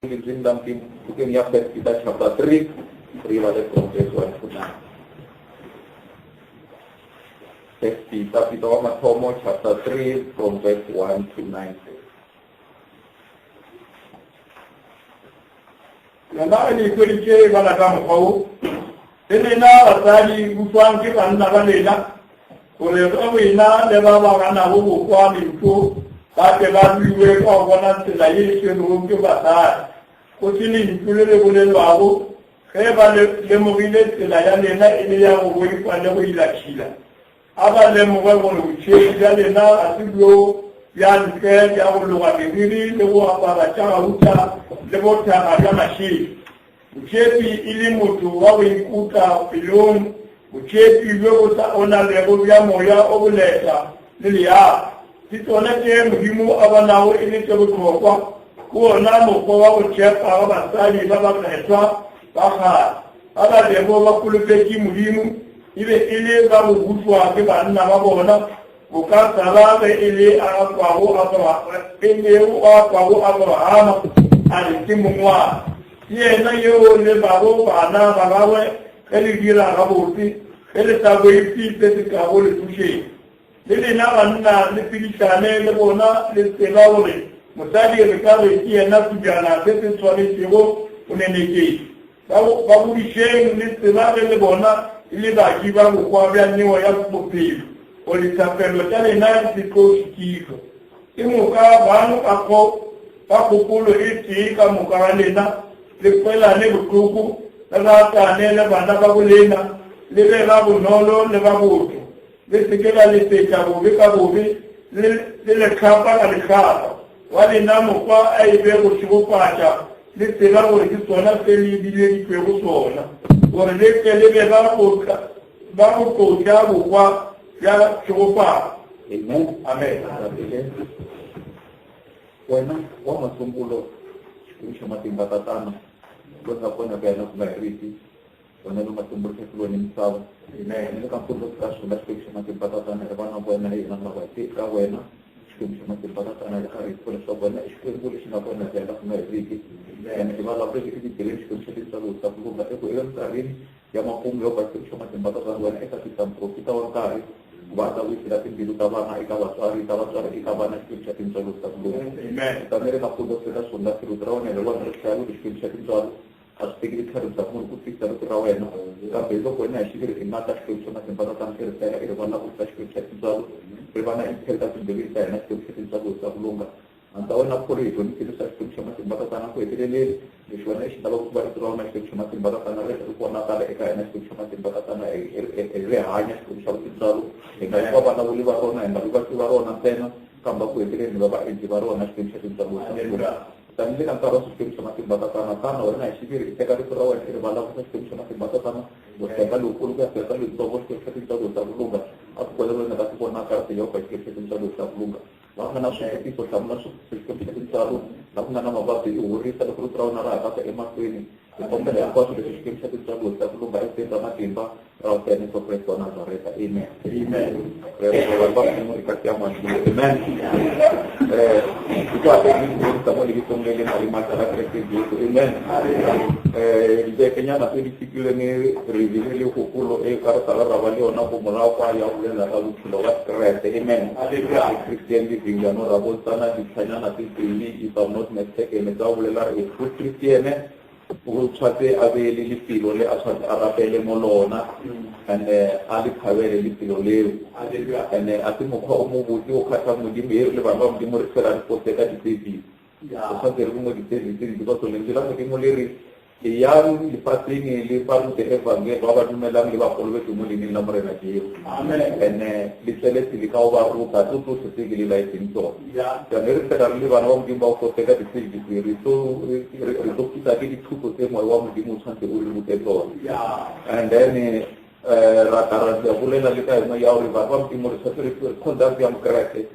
Lentsweng la Modimo, bukeng ya First Peter chapter 3, re e bale from verse 1 to 9. First Peter, Peter wa mathomo, chapter 3, from verse 1 to 9. Lena le ikweditše bana ka mokgwa wo, le lena basadi buswang ke banna ba lena, gore ge go ena le ba ba ganago go kwa lentšu ba tle ba ruiwe ka go bona tsela ye e swerwego ke basadi, go se lentšu le le bolelwago, ge ba lemogile tsela ya lena e le ya go boifa le go ila tšhila. A ba lemoge gore botšhepi bja lena ga se bjo bja ntle bja go loga meriri le go apara tša gauta le bothakga bja mašela. Botšhepi e le motho wa go ikutla pelong, botšhepi bjo bo sa onalego bja moya o boleta le leago. Ke tšona tše Modimo a bonago e le tše bohlokwa. Ke wona mokgwa wa go tšhepa wa basadi ba bakgethwa ba kgale, ba ba bego ba holofetše Modimo e be e le ba go bušwa ke banna ba bona, boka Sara ge e le a kwago e lego a kwago Aborahama a re ke mong wa ka. Ke yena yo le bago bana ba gagwe ge le dira gabotse, ge le sa boife se se tlago le tsošetša. Le lena banna le phedišane le bona, le tseba gore mosadi re ka re ke yena sebjana se se swanetšego go neneketšwa. Ba ba godišeng le tseba ge le bona e le baji ba bohwa bja neo ya bophelo, gore dithapelo tša lena di se tlo šitišwa. Ke moka bang ba kgo ba kgopolo e tee ka moka ga lena, le kwelane bohloko, le ratane le bana ba bolena, le be ba bonolo le ba botho. Le se ke la lefetša bobe ka bobe, le le lehlapa ka lehlapa. Wa lena mokgwa a e be go šegofatša, le tseba gore ke sona se le bileditšwego sona, gore le tle le be ba go tla, ba go tlo ja bohwa bja tšhegofatšo. Amen. Amen. Rapele. Wena wa masungulo, Xikwembu xa matimba Tatana, loyi nga kona ka yena ku nga heriki, Wena loyi masungulo xa tilo ni misava. Amen. Ni le ka mpfuno ka swona Xikwembu xa matimba Tatana, ri vana va wena hina lava hi teke ka wena. Xikwembu xa matimba Tatana, ri karhi hi pfula leswaku wena i Xikwembu lexi nga kona hi laha ku nga heriki. Ene i vulavuleke eBibeleni Xikwembu xa tintswalo ta ku lungha eku eminkarhini ya makumu yo ba Xikwembu xa matimba Tatana, wena i ta tisa muprofeta wa nkarhi ku va a ta vuyisela timbilu ta vana eka vatswari, ta vatswari eka vana, Xikwembu xa tintswalo ta ku lungha. Amen. Kutani ri nga pfuna eka swona rito ra wena hi rona ri hlaya ku Xikwembu xa tintswalo A swi teki vutlhari bya munhu ku twisisa rito ra wena, kambe hi loko wena hi xiviri i nga ta Xikwembu xa matimba tatana i ri teka i ri vona ku ta Xikwembu xa tintswalo ri va na impact ka timbilwini ta hina Xikwembu xa tintswalo ta ku lungha handza wena kholo hi dyondzisile swa Xikwembu xa matimba tatana ku heteleleni lexi wena i xi lavaka ku va rito ra wena Xikwembu xa matimba tatana ri ri vonakala eka hina Xikwembu xa matimba tatana hi ri hanya Xikwembu xa tintswalo hi nga vi vavulavuli va rona hi nga vi vatwi va rona ntsena kambe ku heteleleni hi va vaendli va rona Xikwembu xa tintswalo ta ku lungha. Tani le ka nkarhi wa sweswi, Xikwembu xa Matimba Tatana, tana wena hi xiviri i teka rito ra wena i ri vulavurisa, Xikwembu xa Matimba Tatana, ku fika lowukulu ku ya fika ka lowutsongo, Xikwembu xa tintswalo ta ku lungha, a ku kwelelweni ka tivonaka Yehovha, Xikwembu xa tintswalo ta ku lungha. Laha ku nga na swivutiso, hlamula swivutiso, Xikwembu xa tintswalo, laha ku nga na mavabyi, i horisa loko rito ra wena ra ha ta emahlweni. Hi kombela hinkwaswo leswi, Xikwembu xa tintswalo ta ku lungha, evitweni ra matimba ra Hosi ya Yesu Kreste wa Nazareta. Amen. Amen. Rero vanhu va Modimo e ka tia manzwi. Amen. Eh, hi ku hatla hi dyondzisa mo lebitsong le le nang le matla la Kreste Jesu. Amen. Eh, dibekenyana tse di fetileng re bile le kgopolo e ka re sala ra ba le yona go morago kwa ya bolela ka bophelo ba Kreste. Amen. Christian living jaanong ra bontshana ditlhanyana tse pedi if I'm not mistaken tsa bolela re true Christian O tshwatse a be le lefelo le a tshwatse a rapele mo lona and a le thabele lefelo leo. And a se mokgwa o mo botse o kgatlhang Modimo e re le bana ba Modimo re fela re fose ka di-service. Re tshwatse re mo di-service because lentswe la Modimo le re eyang lefatsheng le ba rute evangeli ba ba dumelang le ba kolobetse mo leineng la Morena Jesu. And le tswele pele ka go ba ruta tso tsotlhe tse ke le laetseng tsone. Jaanong re fela re le bana ba Modimo ba go fose ka di-service re tlo re tlo thusa ke dithuto tse moya wa Modimo o tshwanetse o re rute tsone. And then ra tla ra bolela le ka yone ya gore bana ba Modimo re tshwanetse re conduct ya Mokeresete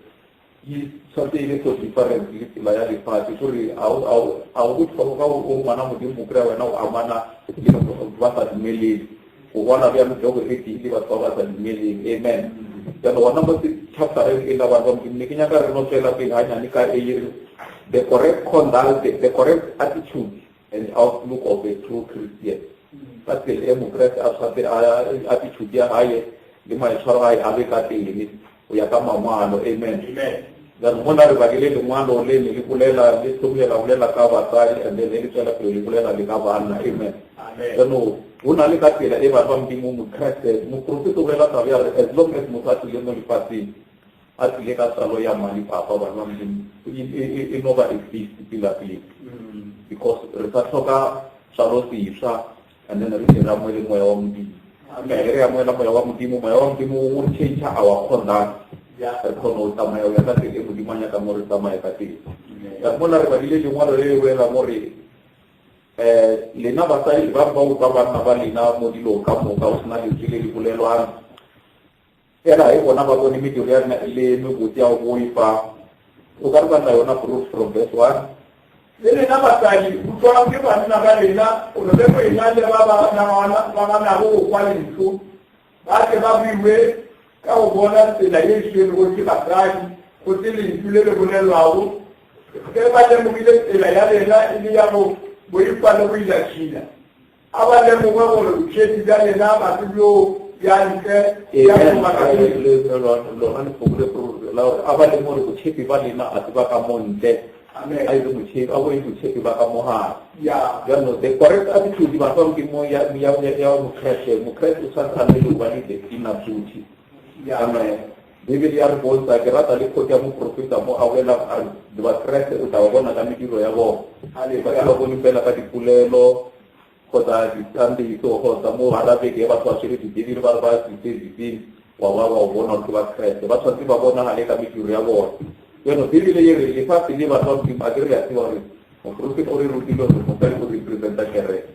e tshwanetse e be so different le tsela ya lefatshe gore a o botlhokwa ka o ngwana Modimo o kry-a wena o amana le ba sa dumeleng o bona bjalo joko e tee le batho ba ba sa dumeleng amen jaanong gona mo chaptereng e la bana ba Modimo ne ke nyaka re no tswela pele ganyane ka e The correct conduct, the correct attitude and outlook of a true Christian. Ka tsela e Mokreste a tshwate attitude ya hae le maitshwaro a hae a be ka teng go ya ka mangwalo. Amen. Jaanong mona re badile lengwalo le ne le bolela le thomile la bolela ka basadi and then le tswela pele le bolela le ka banna. Amen. Jaanong go na le ka tsela e batho ba Modimo Mokreste moprofeta o bolela taba ya gore as long as motho a tlile mo lefatsheng a tlile ka tsalo ya mali papa bana ba Modimo e no ba exist pila pele because re sa tlhoka tsalo seswa and then re tle re amoele moya wa Modimo. Amen. Re amoela moya wa Modimo, moya wa Modimo o change our conduct. Re kgona go tsamaya go ya ka tsela e Modimo a nyakang gore re tsamaye ka teng. Mola re badile lengwalo le le bolelang gore um lena basadi ba ba utlwa banna ba lena mo dilong ka moka go sena lentswe le le bolelwang fela e bona ba bone mediro ya rena e le mebotse ya go boifa o ka re batla yona proof from verse 1 Le lena basadi, utlwang ke banna ba lena, gore ge go ena le ba ba ganago go kwa lentšu, ba tle ba buiwe ka go bona tsela ye e swerwego ke basadi, go se lentšu le le bolelwago. Ge ba lemogile tsela ya lena e le ya go boifa le go ila tšhila, A ba lemoge gore bošetši bja lena ga se bjo bja ntle bja go makatša. Lona lefoko le la gore a ba lemoge gore botshepi ba lena a se ba ka mo ntle, a e be botshepi, a bo e botshepi ba ka mo gare. Jaanong the correct attitude batho ba Modimo ya ya ya Mokreste, Mokreste o tshwanetse a nne le go ba le the inner beauty. Amen. Bibele ya re bontsha, ke rata le quote ya moprofeta mo a bolelang a re, Bakreste o tla ba bona ka mediro ya bona. Ba ke ba bone fela ka dipolelo kgotsa ditsambiso kgotsa mo gara beke batho ba tshwere dibibele ba re ba di-serviceng wa ba wa bona gore ke Bakreste. Ba tshwanetse ba bonagale ka mediro ya bona. Jaanong Bibele e re lefatshe le batho ba Modimo a ke re le a tseba gore moprofeta o re rutile gore mosadi o representa kereke.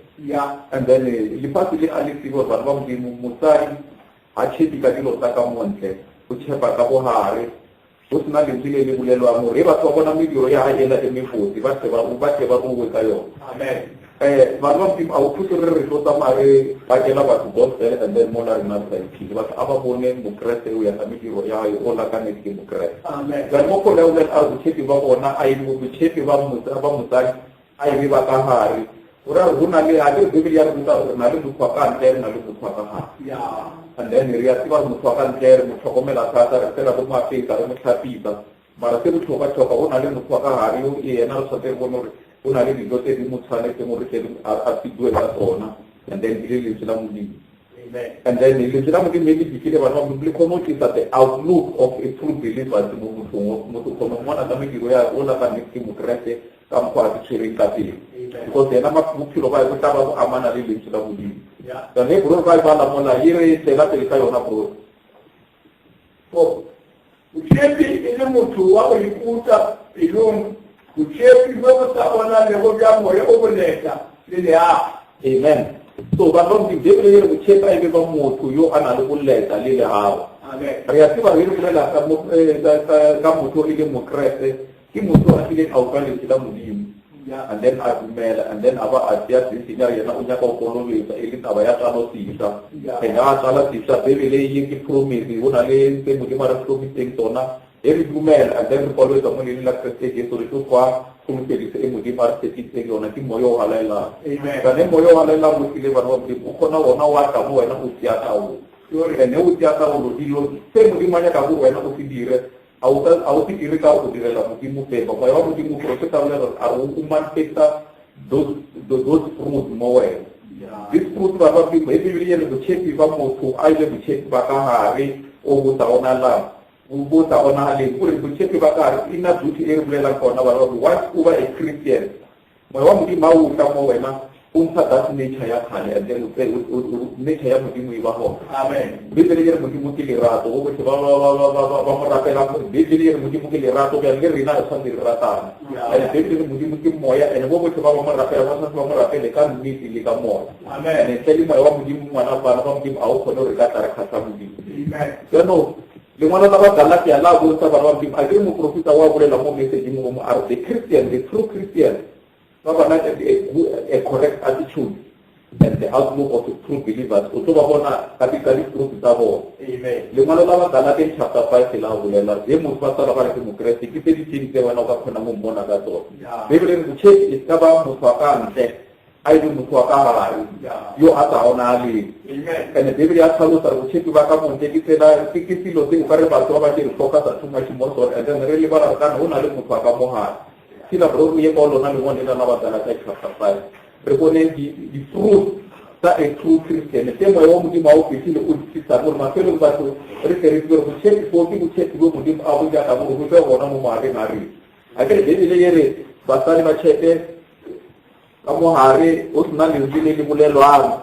And then lefatshe le a le tsebe gore batho ba Modimo mosadi Ga tšhepe ka dilo tsa ka mo ntle, o tšhepa ka bogare. Go se na lentswe le le bolelwang gore ge batho ba bona mediro ya gae ela e mebotse, ba tle ba, ba tle ba rue ka yona. Amen. Eh, bana ba Modimo, a o thuse re re tlo tsamaya re pakela batho gospel and then mola rena re sa iphile. Batho a ba bone Mokreste o ya ka mediro ya gae, o la ka nnete ke Mokreste. Amen. Jwale mo go laolela a re botshepi ba bona a e botshepi ba ba mosadi a e be ba ka gare. Go ra gore go na le, a ke re Bibele ya re ruta gore re na le motho wa ka ntle, re na le motho wa ka gare. And then re a tseba gore motho wa ka ntle re mo tlhokomela thata, re fela re mo apesa, re mo tlhapisa. Mara se botlhokwa-tlhokwa, go na le motho wa ka gare yo e yena re tshwanetse re bone gore go na le dijo tse di mo tshwanetseng gore tle a fiwe ka tsona, and then e le lentswe la Modimo. And then lentswe la Modimo le le fitlhile bana ba Modimo le kgone go tlisa the outlook of a true believer mo mothong, motho kgone go mmona ka mediro ya o la ka nnete ke Mokreste ka mokgwa a tshwereng ka teng because yena bophelo ba bo tla ba bo amana le lentswe la Modimo. Jane bro ba e bala mola e re tswela pele ka yona bro. Botshepi e le motho wa go ikuta pelong, botshepi bjo bo sa bonalego bja moya o boleta le leago. Amen. So ba ba Modimo, Bibele e re botshepi a e be ba motho yo a na le boleta le leago. Amen. Re a tseba re bolela ka ka motho e le Mokreste, ke motho a kileng a utlwa lentswe la Modimo and then a dumela and then a ba a tsea decision ya yena o nyaka go kolobetsa e le taba ya tsalo sesha. And a tsala sesha, Bibele ye ke promise, go na le tse Modimo a re promiseng tsona e re dumela and then re kolobetsa mo leineng la Kreste Jesu, re tlo kwa kholofediso e Modimo a re tshepisitseng yona ke moya o halalelang. Kane moya o halalelang o tlile bana ba Modimo, o kgona ona wa tla mo wena o tšea taolo. Ene o tšea taolo dilo tse Modimo a nyakago gore wena o se dire, a o a o se dire ka go direla Modimo fela. Moya wa Modimo profeta o bolela gore a re o manifesta those those fruit mo wena. This fruit ba ba Modimo, e Bibele e re botshepi ba motho a ile botshepi ba ka gare o bo sa bonalang, o bo sa bonagaleng. Gore botshepi ba ka gare inner beauty e re bolelang ka ona bana ba Modimo. Once o ba a Christian, Moya wa Modimo ha o tla mo wena, o ntsha that nature ya kgale and then nature ya Modimo e ba gona. Amen. Bibele e re Modimo ke lerato, bo botlhe ba ba ba ba ba ba mo rapelang gore Bibele e re Modimo ke lerato, bjale le rena re tshwanetse re ratane. And Bibele e re Modimo ke moya, and bo botlhe ba ba mo rapelang ba tshwanetse ba mo rapele ka nnete le ka moya. Amen. And ntle le moya wa Modimo, ngwana bana ba Modimo a o kgone gore ka tla re kgatlha Modimo. Amen. Jaanong Lengwalo la Bagalatia la bontsha bana ba Modimo, a ke re moprofeta wa bolela mo messageng o mo a re the Christian, the true Christian, ba ba na a, a correct attitude. And the outlook of the true believers, o tlo ba bona ka di ka di-fruit tsa bona. Lengwalo la Bagalatian chapter 5 la bolela ge motho a tswalwa gare ke Mokreste, ke tse di tšedi tse wena o ka kgonang go mmona ka tsona. Bibele e re botšhedi e ka ba motho wa ka ntle, a e be motho wa ka gare yo a sa bonaleng. And Bibele ya tlhalosa re botšhepi ba ka montle ke tsela ke ke selo se o ka re batho ba bantši re focusa too much mo sona and then re lebala re kana go na le motho wa ka mogare. Sila bro o ye kwa lona lengwalo lela la Bagalatia chapter 5. Re bone di-fruit tsa a true Christian tse moya wa Modimo a o fihlile o di tlisang gore mafelong batho re tle re tsebe gore botshepi bo ke botshepi bo Modimo a bo nyakang gore bo be gona mo magareng a rena. A ke re Bibele ye re basadi ba tšhepe ka mogare o sena lentswe le le bolelwang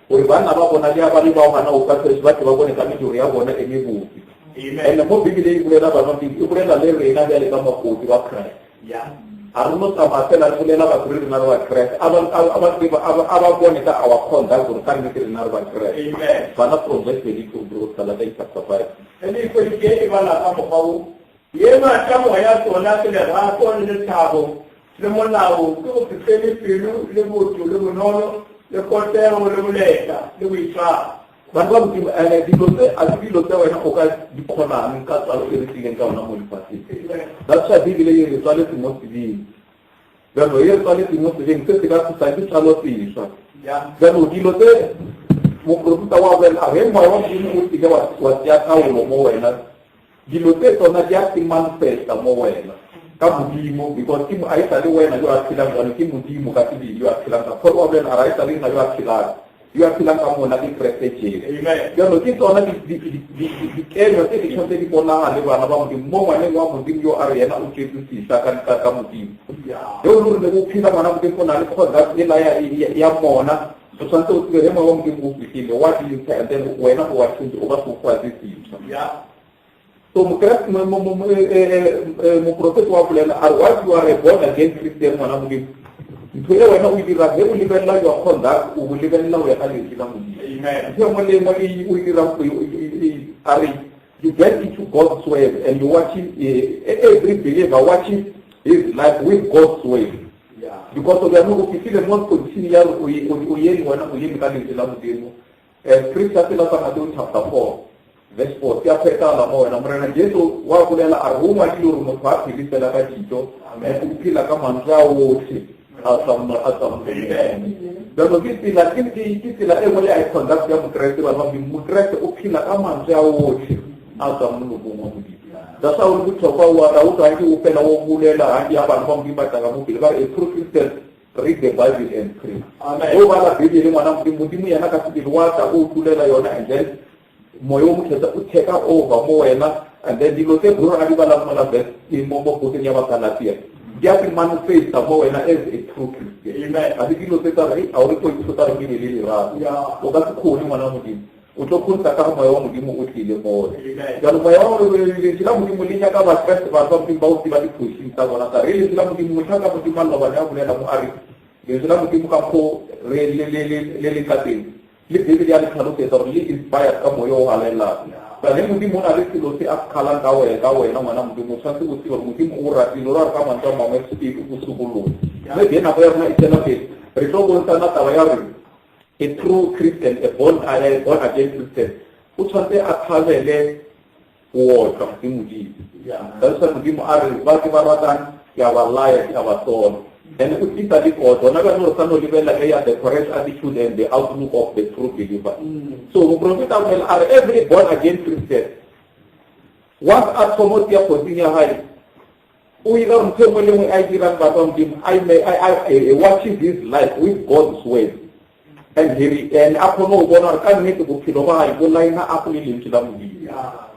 gore banna ba bona le ba le bao gana o ka ba tle ba bone ka mediro ya bona e mebotse. And mo Bibele e bolela bana e bolela le rena bjale ka makoti wa Christ. A re no tsamaya fela re bolela batho re rena re ba Kreste. A ba a ba tseba a ba a ba bone ka our conduct gore ka nnete rena re ba Kreste. Bana from verse 22 bro Galatians chapter 5. Ge le ikweditše e bala ka mokgwa wo, Dienywa tša moya tšona ke lerato le lethabo le molao, ke go se fele pelo le botho le bonolo le potego le boleta le boitshwaro. Bana ba Modimo, ene dilo tse a se dilo tse wena o ka di kgonang ka tswalo e re tlileng ka ona mo lefatsheng. That's why Bibele e re tswaletse mo sebeng. Jaanong e re tswaletse mo sebeng se se ka thusang ke tswalo sešwa. Jaanong dilo tse moprofeta wa bolela a re moya wa Modimo o tlile wa tsea taolo mo wena, dilo tse tsona di a manifesta mo wena ka Modimo because ke a e sa le wena yo a phelang jalo, ke Modimo ka sebele yo a phelang ka. Paul wa bolela a re a e sa le nna yo a phelang, yo a phelang ka mona ke Kreste Jesu. Jalo ke tsona dikeno tse di tshwanetse di bonagale bana ba Modimo mo ngwaneng wa Modimo yo a re yena o tswetswe sešwa ka Modimo. Ge o le gore o phela ngwana Modimo o na le conduct e la ya mona, o tshwanetse o tsebe ge moya wa Modimo o fihlile wa dintsha and then wena o wa change o ba sefoa se sešwa. So Mokreste moprofeta wa bolela a re once you are a born again Christian ngwana Modimo, ntho e wena o e dirang ge o lebelela your conduct o bo lebelela o ya ka lentswe la Modimo. Ntho e nngwe le nngwe e o e dirang a re you get into God's word and you watch every believer watches his life with God's word. Because o jaanong o fihlile mo position ya o eme wena o eme ka lentswe la Modimo. Scripture se la sa Mateo chapter 4 verse 4 se a phethagala mo wena. Morena Jesu wa bolela a re go ngwadile gore motho a phele fela ka dijo, o phela ka mantswe a otlhe a tswang a tswang mo Jaanong ke tsela ke ke tsela e nngwe le a e conduct ya Mokeresete bana ba Modimo. Mokeresete o phela ka mantswe a otlhe a tswang molomong wa Modimo. That's why o le botlhokwa wa ra utlwa ke o fela o bolela ha ya bana ba Modimo ba tla ka mo pele ba re a true Christian Read the Bible and pray. Amen. O bala Bibele ngwana Modimo, Modimo yena ka sebele wa tla o tulela yona and then moya o mokgethwa o take over mo wena and then dilo tse bro a di balang mola verse mo mo bukeng ya Bagalatia di a manifesta mo wena as a true Christian. Amen. A se dilo tse tsa re a o re tlo ithuta re Bibele lerato. Yeah. O ka se kgone ngwana Modimo. O tlo kgontsha ka go moya wa Modimo o tlile mo wena. Amen. Jaanong moya wa lentswe la Modimo le nyaka Bakreste batho ba Modimo ba o tseba diphošing tsa bona ka re lentswe la Modimo mohla ka Modimo a lobane a bolela mo a re lentswe la Modimo ka mokgo re le le le le le ka teng le Bibele ya le tlhalosetsa gore le inspired ka moya o halalelang. Ka ge Modimo o na le selo se a se kgalang ka wena ka wena ngwana Modimo o tshwanetse o tsebe gore Modimo o ratile o ra re ka mantswe a mangwe sepedi o sokolotse. Mme ge nako ya rona e tswela pele re tlo bontshana taba ya gore a true Christian, a born, a born again Christian, o tshwanetse a thabele go otlwa ke Modimo. That's why Modimo a re ba ke ba ratang ke a ba laya ke a ba sola. And o tlisa dikotlo. Gona bjale re sa no lebelela e ya the correct attitude and the outlook of the true believer. So moprofeta a bolela a re every born again Christian once a thoma o tia kgotsing ya hae o ira gore ntho e nngwe le nngwe a e dirang batho ba Modimo a watches his life with God's word and he and a kgone go bona gore ka nnete bophelo ba gae bo line up le lentswe la Modimo.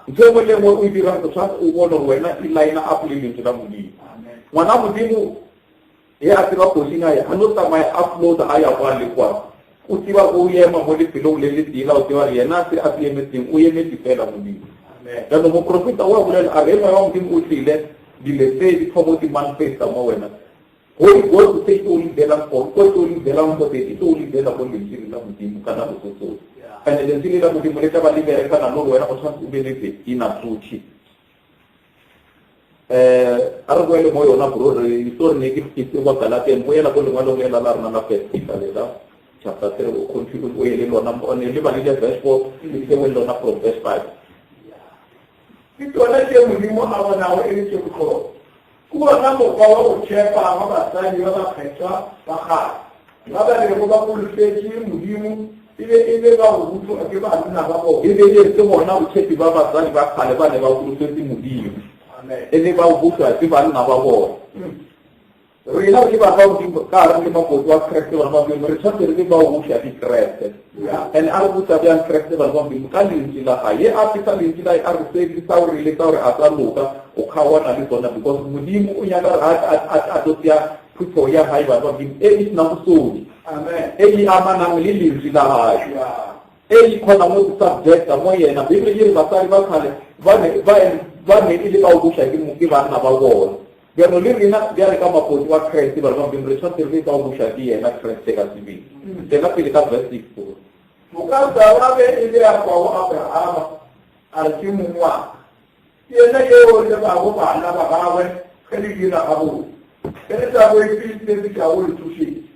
Ntho e nngwe le nngwe o e dirang o tshwanetse o bone gore wena e line up le lentswe la Modimo. Ngwana Modimo e a tseba kgošing a ya a no tsamaya a float a ya kwa le kwa, o tseba o ema mo lefelong le le tee la o tseba gore yena se a se emetseng o emetse fela Modimo. Jaanong moprofeta o a bolela a re moya wa Modimo o tlile dilo tse di thomo di manifesta mo wena. Holy Ghost se ke o le belang ko ko ke o le belang ko teng ke o le bela ko lentswe la Modimo ka nako tse tsotlhe. And lentswe la Modimo le tla ba le berekana le wena o tshwanetse o be le the inner truth. A re boele mo yona bro re itse gore ne ke fitse kwa Galateng boela ko lengwalong lela la rona la First Peter lela. Chapter 3 o continue o ye le lona o ne le balile verse 4 le theohe le lona from verse 5. Ke tšona tše Modimo a bonago e le tše bohlokwa. Ke wona mokgwa wa go tšhepa wa basadi ba bakgethwa ba kgale, ba ba bego ba holofetše Modimo e be e le ba go bušwa ke banna ba bona. E be e se gona botšhepi ba basadi ba kgale ba ne ba holofetše Modimo e le ba go bušwa ke banna ba bona. Rena re le ba ga Modimo ka gare le makoti wa Kreste bana ba Modimo re tshwanetse re be ba go buša ke Kreste. And a re botsa bjang Kreste bana ba Modimo ka lentši la gae. Ye a fisa lentši la a re se sa gore le sa gore a sa loka o kgaoana le tsona because Modimo o nyaka gore a tlo tsea phuthego ya gae bana ba Modimo e e sena bosodi. Amen. E e amanang le lentši la gae. E e kgona mo subjecta mo yena. Bibele e re basadi ba kgale ba ne ba ba ne e le ba go buša ke ke banna ba bona. Bjalo le rena bjale ka makoti wa Kriste, bana ba Modimo, re tshwanetse re be ka go buša ke yena Kriste ka sebele. Tswela pele ka verse 6 bro. Moka Sara ge e le a kwago Abrahama, a re, Ke mong wa ka. Ke yena yo le bago bana ba gagwe ge le dira gabotse, ge le sa boife se se tlago le tsošetša.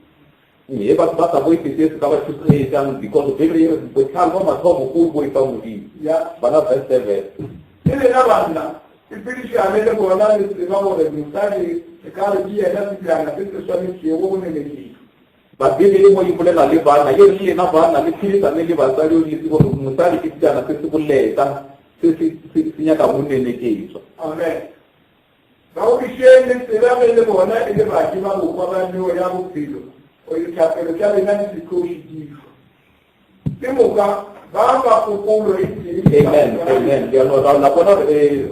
Mme batho ba sa boife se se ka ba tšhošetšang because Bibele e re bohlale ba mathomo ke go boifa Modimo. Bala verse 7. Le lena banna, sepedišane le bona le tseba gore mosadi e ka re ke yena sebjana se se swanetšego go neneketšwa. Ba Bibele mo e bolela le banna, e re le lena banna le phedisane le basadi le tsebe gore mosadi ke sebjana se se boleta se se se nyaka go neneketšwa. Amen. Ba godišeng le tseba ge le bona e le baji ba bohwa ba neo ya bophelo, gore dithapelo tša lena di se tlo šitišwa. Ke moka ba ba kgopolo e tee. Amen, amen. Bjalo ra la bona gore ge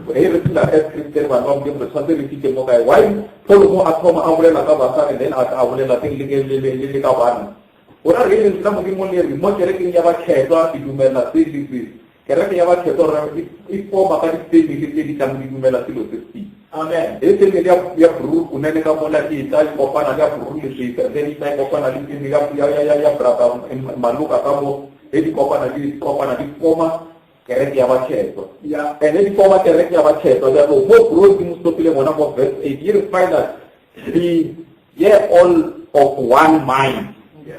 re phela as Christian bana ba Modimo re tshwanetse re fihle mo kae. Why Paul mo a thoma a bolela ka basadi then a a bolela teng le le le le ka banna. O ra re lentswe la Modimo le re mo kerekeng ya bakgethwa ke dumela se le se. Kereke ya bakgethwa ra e e forma ka di-family tse di tlang di dumela selo se se. Amen. E family ya ya Bru kunene ka mola e tla e kopana le ya Bru Leswika then e tla e kopana le family ya ya ya ya ya brother Maloka ka mo e di kopana di kopana di forma kereke ya bakgethwa. Ya. And di forma kereke ya bakgethwa jalo mo Bru ke mo stopile gona mo verse 8 e re final be ye all of one mind.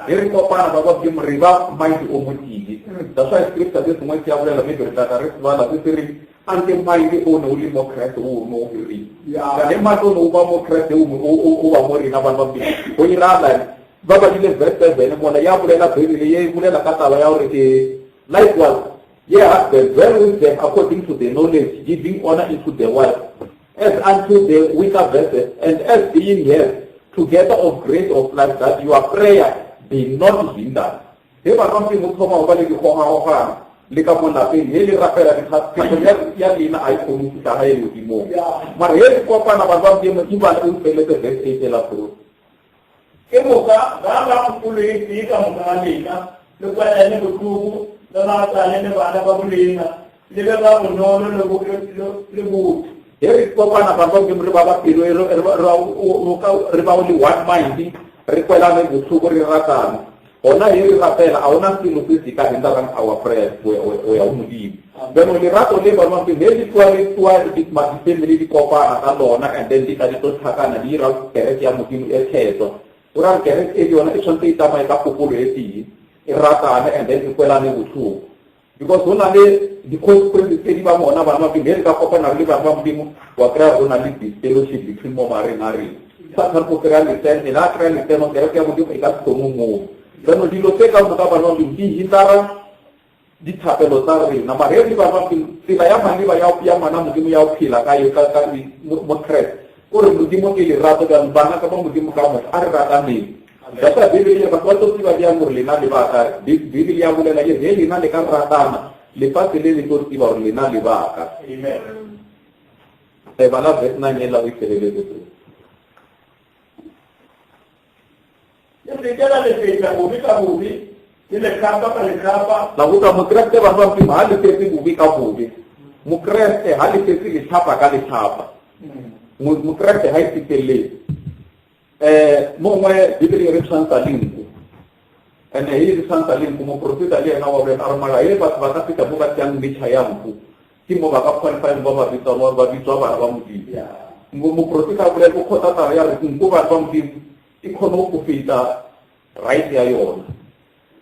E re kopana ba ba Modimo re ba mind o motee. That's why scripture se sengwe se a bolela maybe re tla tla re se bala se se re anke mind o ne o le mo Kreste o ne o le rena. Ka ge mind o ne o ba mo Kreste o o ba mo rena bana ba Modimo. Go irala ba badile verse 7 mola ya bolela Bibele ye e bolela ka taba ya gore eh likewise ye husband dwell with them according to the knowledge giving honor into the wife as unto the weaker vessel and as being heirs together of grace of life that your prayer be not hindered. Ge ba ka o thoma go ba le dikgogakgogano le ka mo lapeng he le rapela thapelo ya lena a e kgone go fihla gae legodimong mara he le kopana batho ba Modimo ke bale o feletse verse 8 la bro Ke moka ba ba kgopolo e tee ka moka ga lena, le kwanane bohloko, le ratane le bana ba bolena, le be ba bonolo le le botho. Ge re kopana batho ba Modimo re ba ba pelo e re ba le one mind, re kwelane bohloko, re ratane. Gona ge re rapela a gona selo se se ka hinderang our prayers go ya go Modimo. Bjalo lerato le ba bangwe ge le tloa le tloa di-family di kopana ka lona and then di tla di tlo tlhakana di ira kereke ya Modimo e kgethwa. Go ra gore kereke e le yona e tshwanetse e tsamaye ka kgopolo e tee, e ratane and then e kwelane bohloko. Because go na le di-consequences tse di bang gona bana ba Modimo, ge re ka kopana re le bana ba Modimo wa kry-a go na le disfellowship between mo magareng a rena. Sathane o kry-a letseno, ena a kry-a letseno kereke ya Modimo e ka se kgone moo. Jaanong dilo tse ka moka bana ba Modimo di hindara dithapelo tsa rena. Mara ge re le bana ba Modimo, tsela ya maleba ya ya ngwana Modimo ya go phela ka yo ka ka mo Kreste o re Modimo ke lerato jaanong bana ka ba Modimo ka moka a re rataneng. That's why Bibele e re batho ba tlo tseba bjang gore lena le ba ka. Bibele ya bolela e re ge lena le ka ratana lefatshe le le tlo tseba gore lena le ba ka. Amen. E bala verse 9 ela o e feleletse. Le se ke la lefetša bobe ka bobe, le lehlapa ka lehlapa. La botsa Mokreste batho ba Modimo ha lefetse bobe ka bobe. Mokreste ha lefetse lehlapa ka lehlapa. Mokreste ha e feteletse. Eh mongwe Bibele e re tshwantsha le nku. Ene e re tshwantsha le nku moprofeta le yena wa bolela a re mara e batho ba ka feta mo ba tšeang metšha ya nku ke mo ba ka qualifying ba ba bitswa ba bitswa bana ba Modimo. Moprofeta a bolela o kgotha taba ya re nku batho ba Modimo e kgone go feta Right ya yona.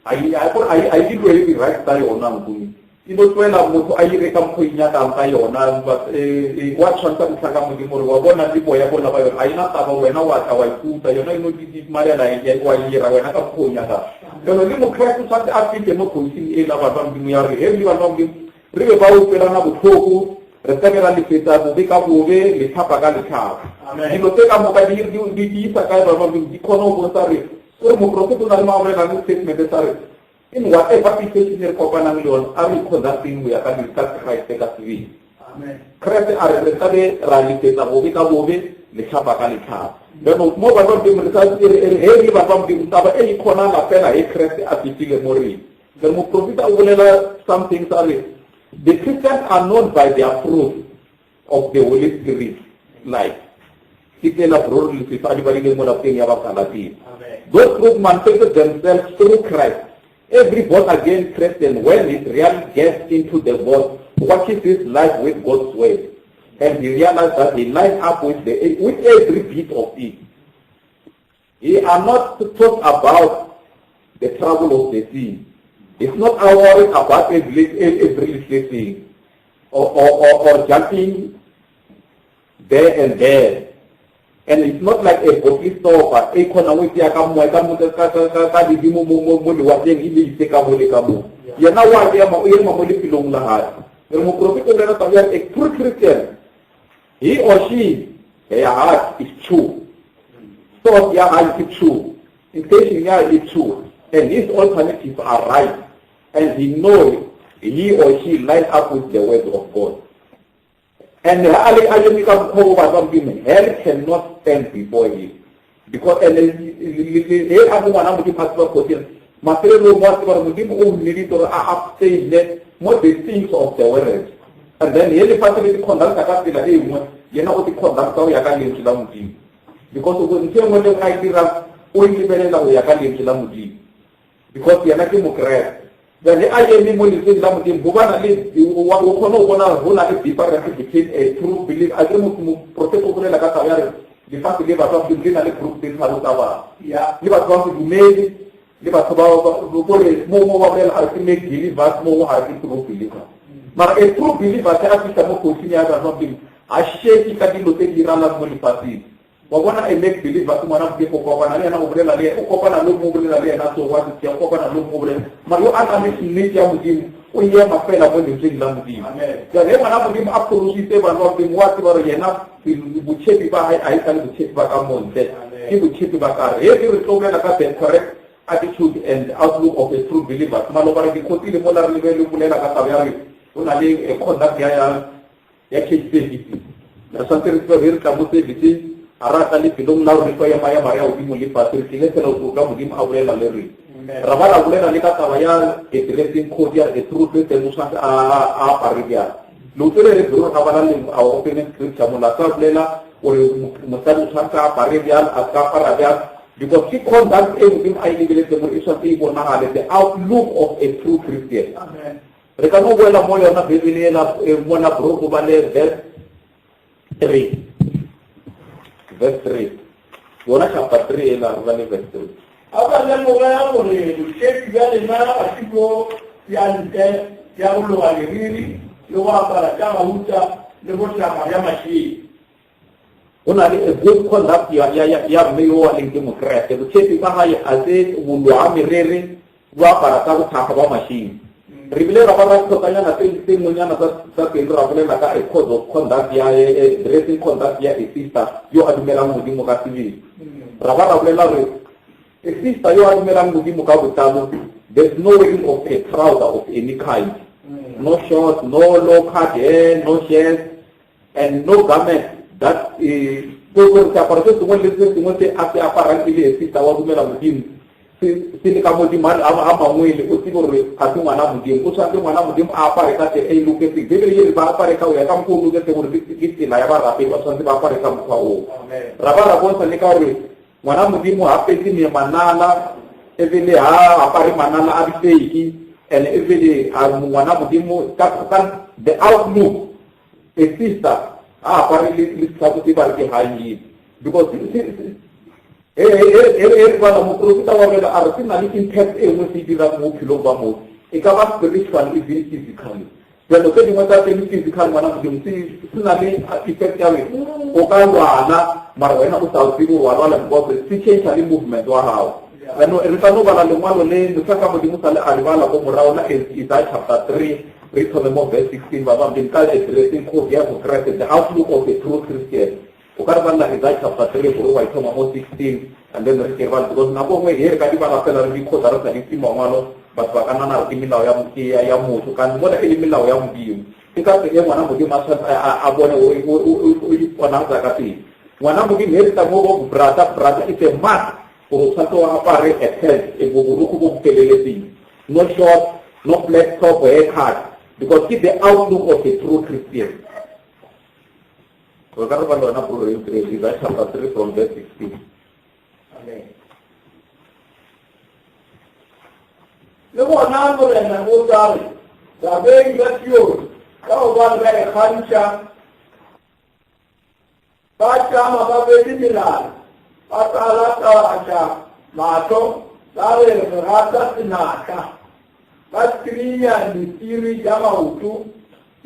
A e, a, a, a e dilwele di-right tsa yona nku e. E no tlohela motho a ire ka mokgwa o inyakang ka yona. Wa tshwantsha mohlanka Modimo gore wa bona le boya bola ba yona. A e na taba wena wa tla wa ikuta. Yona e no didimalela wa ira wena ka mokgwa o nyakang. Jalo le Mokreste o tshwanetse a fete mo kgosing e la batho ba Modimo ya gore he le batho ba Modimo re be ba utlwelana botlhoko re ka be ra lefetsa bobe ka bobe letlhapa ka letlhapa. Dilo tse ka moka di di isa kae batho ba Modimo di kgone go bontsha re gore moprofeta o na le maorelang statement sa re in whatever situation re kopanang le yone a re conducting go ya ka ka Christ ka sebele. Kreste a re re ka be ra lefetsa bobe ka bobe letlhapa ka letlhapa. Jaanong mo batho ba Modimo re sa re he re le batho ba Modimo taba e e kgonala fela he Kreste a fihlile mo reng. Then moprofeta o bolela something sa re the Christians are known by their fruit of the Holy Spirit life. Ke tsela bro re lesefa a di badileng mo lapeng ya Bagalatia. Those fruit manifested themselves through Christ. Every born again Christian, when he really gets into the boat, watches his life with God's word, and he realizes that he lines up with the with every bit of it. He are not taught about the trouble of the sea. He's not worried about every, every little thing or, or, or, or jumping there and there. And it's not like a bottle stopper e kgona go tsea ka moya ka ka ka ka ledimo mo mo mo lewatleng e le ise ka mo le ka mo. Yena wa ema o ema mo lefelong la gagwe. Re moprofeta o rera taba ya a true Christian he or she her heart is true. Thought ya hae ke true. Intention ya hae e true. And his alternatives are right. And he knows he or she line up with the word of God. And ha a le a eme ka mokgwa o batla Modimo, hell cannot stand before him. Because and he a mo ngwana Modimo a tseba kgosi mafelelong wa tseba gore Modimo o mmeditse gore a abstain mo the things of the world. And then he lefatshe le di-conducta ka tsela e nngwe, yena o di-conducta go ya ka lentswe la Modimo. Because ntho e nngwe le nngwe a e dirang o e lebelela go ya ka lentswe la Modimo. Because yena ke Mokreste. Jale a eme mo lentsweng la Modimo, go bana le o kgone go bona go na le difference between a true believer. A ke moprofeta o bolela ka taba ya re lefatshe le batho ba Modimo le na le group tse tharo tsa batho. Le batho ba sedumedi le batho ba kore mo mo ba bolela a re ke make believers mo ga ke true believer. Mara a true believer a fihla mo kgosing ya batho ba Modimo a sheke ka dilo tse di diralang mo lefatsheng. Wa bona a make believer ke ngwana Modimo o kopana le yena o bolela le o kopana le mo bolela le yena so wa se o kopana le mo bolela mara yo a na le nnete ya Modimo o ema fela mo lentsweng la Modimo. Jale ngwana Modimo a pholositse bana ba Modimo wa tseba gore yena botshepi ba hae a e sa le botshepi ba ka montle ke botshepi ba ka re he re tlo bolela ka the correct attitude and outlook of a true believer maloba re di khotile mola re lebe le bolela ka taba ya re o na le conduct ya ya church service re tshwanetse re tsebe re tla mo serviceng a ra tla lefelong la gore re tlo ema ya mare ya godimo le fatshe re tlile fela go ka modimo a bolela le rena ra ba ra bolela le ka taba ya a dressing code ya a true christian o tshwanetse a apare bjang leoto le re bro ga bala le a open scripture mola sa bolela gore mosadi o tshwanetse a apare bjang a ka apara bjang because ke conduct e modimo a e lebeletseng gore e tshwanetse e bonagale the outlook of a true christian. Amen. Re ka no boela mo yona Bibele ela e mona bro go bale verse 3. Verse 3. Yona chapter 3 ela re bale verse 3. A ba lemoge gore bošepi bja lena ga se bjo bja ntle bja go loga leriri le go apara tša gauta le bohlama bja mašela. Go na le a good conduct ya, ya, ya, ya mme yo a leng ke Mokreste. Botshepi ba gae a se boloa merere bo apara ka bothakga ba mashini. Re bile ra ba ra tlhokanyana tse tse nngwenyana tsa tsa teng ra bolela ka a code of conduct ya e, e, dressing conduct ya a sister yo a dumelang Modimo ka sebele. Ra ba ra bolela gore a sister yo a dumelang Modimo ka botlalo there's no wearing of a trouser of any kind. No shorts, no low cut hair, no shirts, And no garment that is gore seaparo se sengwe le se sengwe se a se aparang e le esita wa dumela modimo se le ka modimo a mangwele o tsebe gore ga se ngwana modimo o tshwanetse ngwana modimo a apare ka tsela e e loketseng bebele ye re ba apare ka o ya ka mokgwa o loketseng gore ke tsela ya barapedi ba tshwanetse ba apare ka mokgwa oo ra ba ra bontsha le ka gore ngwana modimo ga petse me manala ebile ha apare manala a difeiki and ebile ngwana modimo ka the outlook A sister a apare le le setlhako se ba re ke high heel because He he re bala moprofeta wa rena a re se na le impact e nngwe se e dirang mo bophelong ba motho, e ka ba spiritual even physically. Jalo tse dingwe tsa teng physical ngwana modimo se se na le effect ya gore o ka lwala mara wena o sa o tsebe wa lwala because se change le movement wa gago. Jaanong re tla no bala lengwalo le motlhaka modimo sa le a le bala ko morago la Isaiah chapter 3 re thome mo verse 16 ba bang ka the dressing code ya go Christ the outlook of a true Christian. O ka re balela Isaiah chapter 3 gore wa ithoma mo 16 and then re ke re bale because nako nngwe he re ka di bala fela re di kgotsa re sa di itse mangwalo batho ba ka nana re ke melao ya ya ya motho kan mola e le melao ya modimo ke ka tsela e ngwana modimo a tshwanetse a bone o iponatsa ka teng ngwana modimo he re tla mo go brata brata it's a must gore o tshwanetse o apare a pant e borukgo bo bo feleletseng no short no black top haircut because ke the outlook of a true Christian. Re ka re ba le yona bro Isaiah chapter 3 from verse 16. Amen. Le gona Morena o tla re, Babeng ba Sione, ka gobane ba ikgantšha, ba tšama ba bele melala, ba tala-talatša mahlo, ba re re rata senatla, ba skrinya mesiri ya maoto.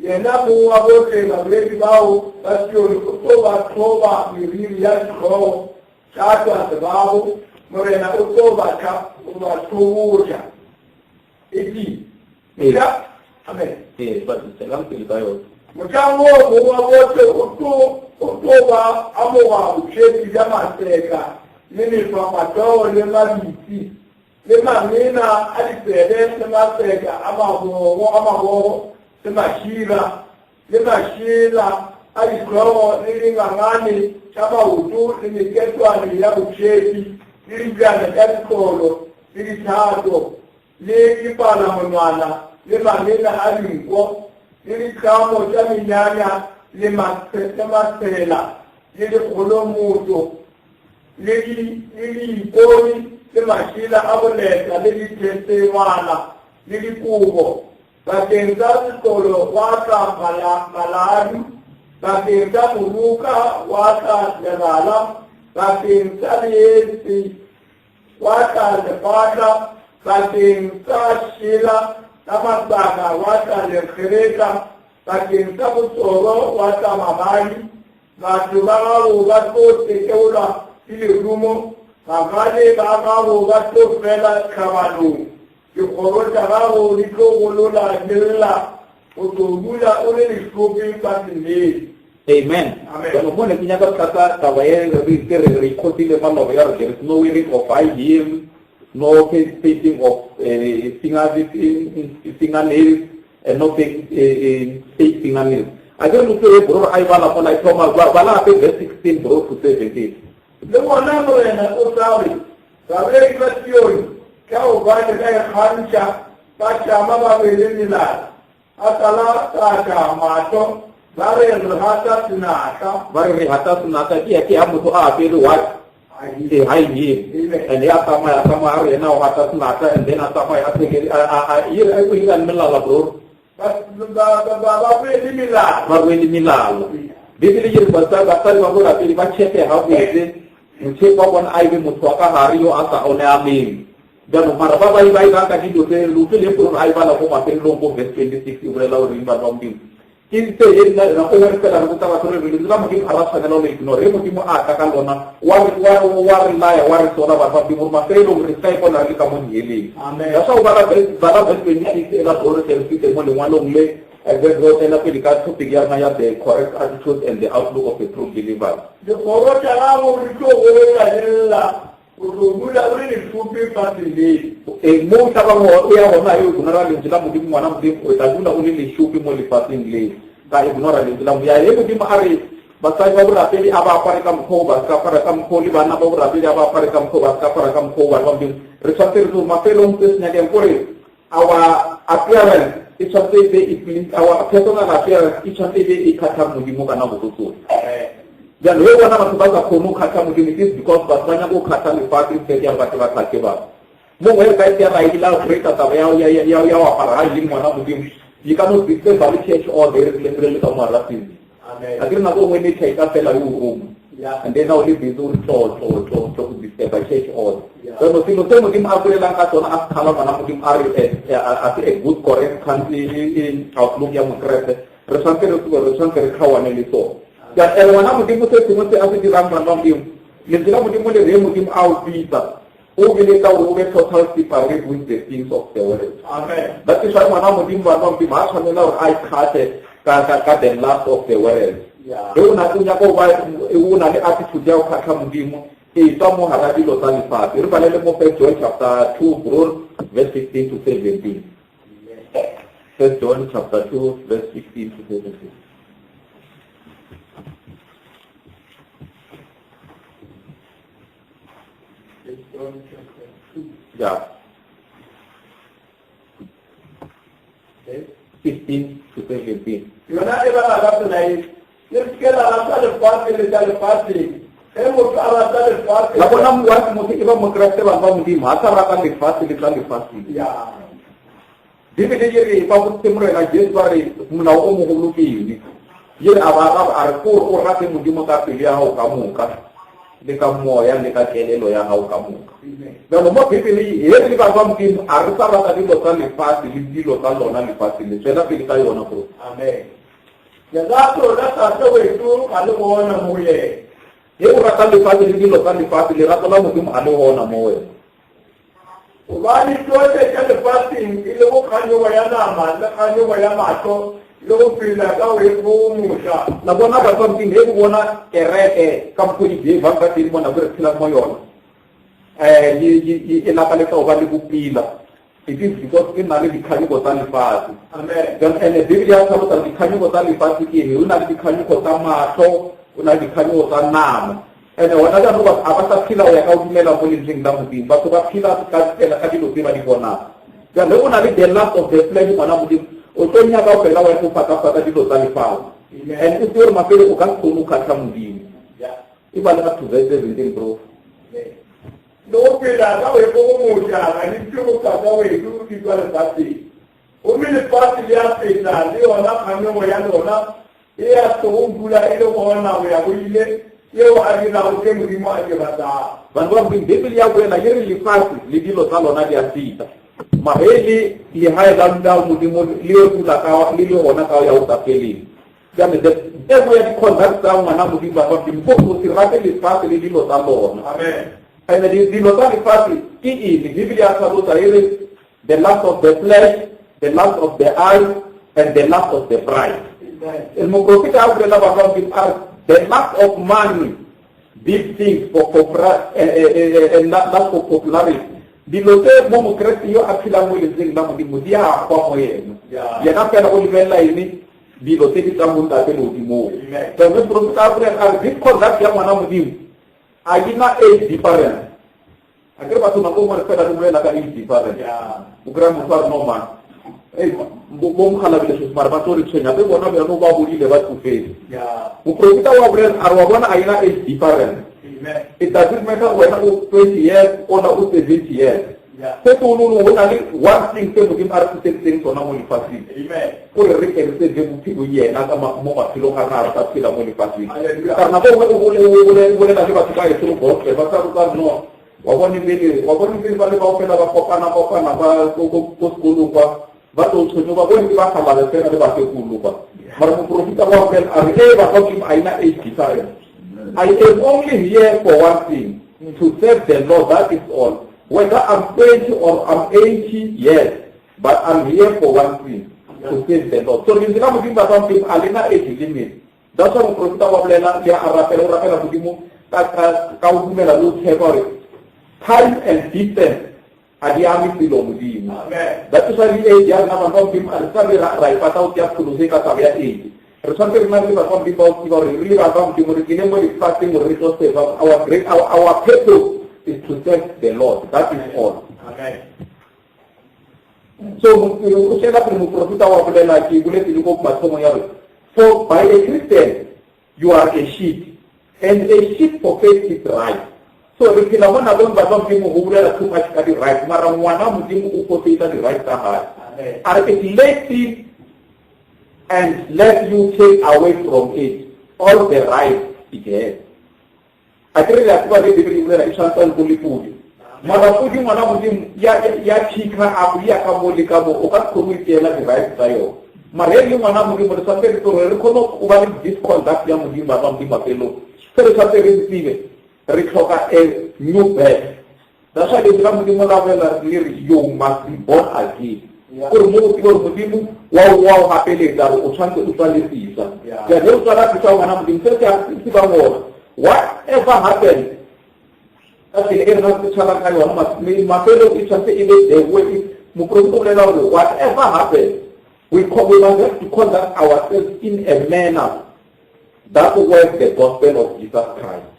Yena mong wa bohle barwedi bao ba Sione o tlo ba thoba meriri ya dihlogo tša tšwa sebabo, Morena o tlo ba ba hloboša. Eti. Ee. Amen. Ee, ba tswelang pele ka yona. Mohlang woo mong wa bohle o tlo o tlo ba amoga bošetši bja maseka le mehlwapatoo le mabitsi le mamena a ditsebe le maseka a mabogo a mabogo le mašira le mašela a dihlogo le dingangane tša maoto le meketwane ya bošetši le dibjana tša ditlolo le dithato le dipalamonwana le mamena a dinko le ditlamo tša menyanya le masela le dikgolomoto le diipone le mašela a boleta le dithesengwana le dikobo bakeng sa setlolo wa tla maladu bakeng sa moroka wa tla lebala bakeng sa leetse wa tla lefatla bakeng sa šela la masaka wa tla lekgeretla bakeng sa botsoro wa tla mabadi Batho ba gago ba tlo tekeolwa ke lerumo, bagale ba gago ba tlo fela tlhabanong, dikgoro tša gago di tlo golola di lla, o tlo dula o le lešope ka seleng. Amen. Amen. Jaanong mo ne ke nyaka go tlatsa taba e re ke re re ikgotile maloba ya gore there is no wearing of high heel, no painting of fingernails, and no fake fake fingernails. A ke re motho e bro a e bala mola e thoma ba bala gape verse 16 bro to 17. Le gona Morena o tla re, Barwedi ba Sione, ka gobane ba ikgantšha, ba tšama ba rwele melala, ba tala-tlatša mahlo, ba re re gata senatla. Ba re re gata senatla ke ya ke ya motho a apere what? A high heel. And ya tsamaya a tsamaya a re yena o gata senatla and then a tsamaya a thekele a a a o ira melala bro. Ba rwele melala. Ba rwele melala. Bibele e re basadi ba borapedi ba tšhepe gabotse motšhepo wa bona a ebe motho wa ka gare yo a sa onealeng. Jaanong mara ba ba ba ba ka dilo tse lo le gore a e bala ko mafelelong ko verse 26 e bolela gore eng batho ba Modimo. Ke se e nna nako nngwe re fela re botsa batho re re lentswe la Modimo ga ra tshwanela go ignore e Modimo a tla ka lona wa re wa wa re laya wa re sola batho ba Modimo gore mafelelong re sa ipona re le ka mo diheleng. Amen. That's why o bala verse bala verse 26 e la gore re fite mo lengwalong le and then re tswela pele ka topic ya rena ya the correct attitude and the outlook of a true believer. Dikgoro tša gago di tlo goeletša di lla, O tlo dula o le lešope faseng le. Ee, mo o tla bang o ya gona e ignora lentswe la Modimo, ngwana Modimo, o tla dula o le lešope mo lefaseng le. Ka ignora lentswe la Modimo. Ya, ye Modimo a re basadi ba borapedi a ba apare ka mokgwa o, ba se ka apara ka mokgwa o, le banna ba borapedi a ba apare ka mokgwa o, ba se ka apara ka mokgwa o, bana ba Modimo. Re tshwanetse re tsebe mafelong se se nyakeng kore our appearance e tshwanetse e be e please our personal appearance e tshwanetse e be e kgatlhang Modimo ka nako tso tsotlhe. Bjalo ge bona batho ba sa kgone go kgatlha Modimo it is because batho ba nyaka go kgatlha lefatshe instead ya gore ba tle ba kgatlhe batho. Mongwe re ka e ra e la create taba ya ya ya ya wa apara ga eng ngwana Modimo. You cannot be saved by the church all day re le le ka mo ratseng. Amen. A ke re nako nngwe nature e ka fela e o roma. Yeah. And then now le busy o re tlo tlo tlo tlo go busy. disturba church order. Jaanong selo se Modimo a bolelang ka sona a se kgala ngwana Modimo a re a se a good correct outlook ya Mokeresete, re tshwanetse re re tshwanetse re kgaoane le sone. Jaanong ngwana Modimo se sengwe se a se dirang ngwana wa Modimo, lentswe la Modimo le re Modimo a o bitsa o beletsa gore o be total separate with the things of the world. Amen. That is why ngwana Modimo bana ba Modimo ha tshwanela gore a ikgathe ka ka ka the lust of the world. Yeah. Ge o na o nyaka go ba o na le attitude ya go kgatlha Modimo, e tswa mo gara dilo tsa lefatshe. Re balele mo First John chapter 2 bro, verse 15 to 17. First John chapter 2 verse 15 to 17. Yeah. 15 to 17. Yona e bala ka tsela e, Le se ke la rata lefatshe le tša lefaseng. Ge motho a rata lefatshe. La bona wa motho e ba Mokreste bana ba Modimo ha sa rata lefatshe le tsa lefaseng. Ya. Bibele e re ba botse Morena Jesu ba re molao o mogolo ke eng? Ye a ba araba a re ko o rate Modimo ka pelo ya gago ka moka le ka moya le ka kelelo ya gago ka moka. Bjalo mo Bibele e re le batho ba Modimo a re sa rata dilo tsa lefatshe le dilo tsa lona lefatshe le tswela pele ka yona bro. Amen. Lerato la Tate wetu ga le gona mo yena. Ge o rata lefatshe le dilo tsa lefatshe, lerato la Modimo ga le gona mo wena. Gobane tšohle tša lefaseng e lego kganyogo ya nama le kganyogo ya mahlo le go phela ka go ikgogomoša. La bona batho ba Modimo, ge bo bona kereke ka mokgo di behavang ka teng mo nako e re phelang mo yona, um e lakaletsa go ba le bopila. It is because e na le dikganyogo tsa lefatshe. Amen. Then ene Bibele ya tlhalosa gore dikganyogo tsa lefatshe ke eng. O na le dikganyogo tsa mahlo, o na le dikganyogo tsa nama. Ene gona jaanong batho ga ba sa phela go ya ka go dumela mo lentsweng la Modimo. Batho ba phela ka tsela ka dilo tse ba di bonang. Jaanong o na le the lust of the flesh ngwana Modimo, o tlo nyaka go fela wa go fata-fata dilo tsa lefatshe. And o tsebe gore mafelo o ka se kgone go kgatlha Modimo. Yeah. E bale up to verse 17 bro. Amen. Le go phela ka go ikgogomoša ga di tšwe go Tata wešo di tšwa lefaseng. Gomme lefase le a feta le yona kganyogo ya lona e ya tlogo dula e le gona go ya go ile, yeo a dirago tše Modimo a di ratago. Bana ba Modimo, Beibele ya bolela e re lefase le dilo tsa lona di a feta, mara e le legae la la Modimo le yo dula ka le le gona ka ya go sa feleng. Bjale the e nngwe ya di-conduct tsa ngwana Modimo bana ba Modimo ko go se rate lefase le dilo tsa lona. Amen. And dilo tsa lefatshe ke eng? Bibele ya tlhalosa e re the lust of the flesh, the lust of the eyes, and the lust of the pride. Amen. Moprofeta a bolela batho ba Modimo a re the lust of money, big things for lust for popularity. Dilo tse mo Mokreste yo a phelang mo lentsweng la Modimo di a hwa mo yena. Yeah. Yena fela o lebelela eng? Dilo tse di tswang mo Ntate legodimong. Amen. So moprofeta a bolela a re this conduct ya ngwana Modimo a di na age difference. A kere batho nako nngwe re fela re bolela ka age difference. Yeah. O kry-a motho a re no man, ei, bo mokgalabile sese mara ba tlo re tshwenya, be bona bjalo ba godile ba tsofetse. Yeah. Moprofeta wa bolela a re wa bona a ena age difference. Amen. It doesn't matter wena o 20 years ola o 70 years. Yeah. Se tololo go na le one thing se Modimo a re tliseditseng sona mo lefatsheng. Amen. Gore re ke re setse bophelo yena ka mo maphelong a rena a re sa phela mo lefatsheng. Hallelujah. Ka nako nngwe o o bolela le batho ba etseng gospel ba sa rutsa no. Wa bone pele, wa bone pele ba le bao fela ba kopana kopana ba ko ko sekolong kwa ba tlo tshwenyo ba bone ke ba gabale fela le basekolo kwa. Mara moprofeta wa bolela a re e ba ka a ina age difference. I am only here for one thing, to serve the Lord, that is all. Whether I'm 20 or I'm 80 years, but I'm here for one thing, to serve the Lord. So lentswe la Modimo ba bang a lena age limit. That's why moprofeta wa bolela le a rapela, o rapela Modimo ka ka ka o dumela le o tshepa gore time and distance a di ame selo Modimo. Amen. That is why le age ya rena bana ba Modimo a re sa re ra ipata go tia pholoso e ka taba ya age. Re tshwanetse re na le batho ba Modimo ba o tseba gore re le batho ba Modimo re tlile mo lefatsheng gore re tlo serve. Our great, our purpose is to serve the Lord. That is all. Amen. So o tšwela pele moprofeta wa bolela ke boletse le ko mathomong ya gore for by a Christian you are a sheep and a sheep forfeits its right. So re phela mo nakong batho ba Modimo go bolela too much ka di-right, mara ngwana Modimo o forfeita di-right tsa gae. Amen. A re it let him and let you take away from it all the rights it has. A ke re le a tseba ge Bibele e bolela e tshwantsha nko le podi. Mara podi ngwana modimo ya ya phikha a go ya ka mo le ka mo o ka se kgone go itseela di-rights tsa yona. Mara e le ngwana modimo re tshwanetse re tsore re kgone go ba le this conduct ya modimo ba modimo mafelong. Se re tshwanetse re tsebe re tlhoka a new birth. That's why lentswe la Modimo la bolela le re you must be born again. Gore mo o tsebe gore Modimo wa wa o gapeletsa gore o tshwanetse o tswale seswa. Ja ge o tswala seswa ngwana Modimo se se se ba ngora. Whatever happens ka tsela e rena se tshwarang ka yona mafelong e tshwanetse e be the way moprofeta o bolela gore whatever happens we, we must have to conduct ourselves in a manner that work the gospel of Jesus Christ.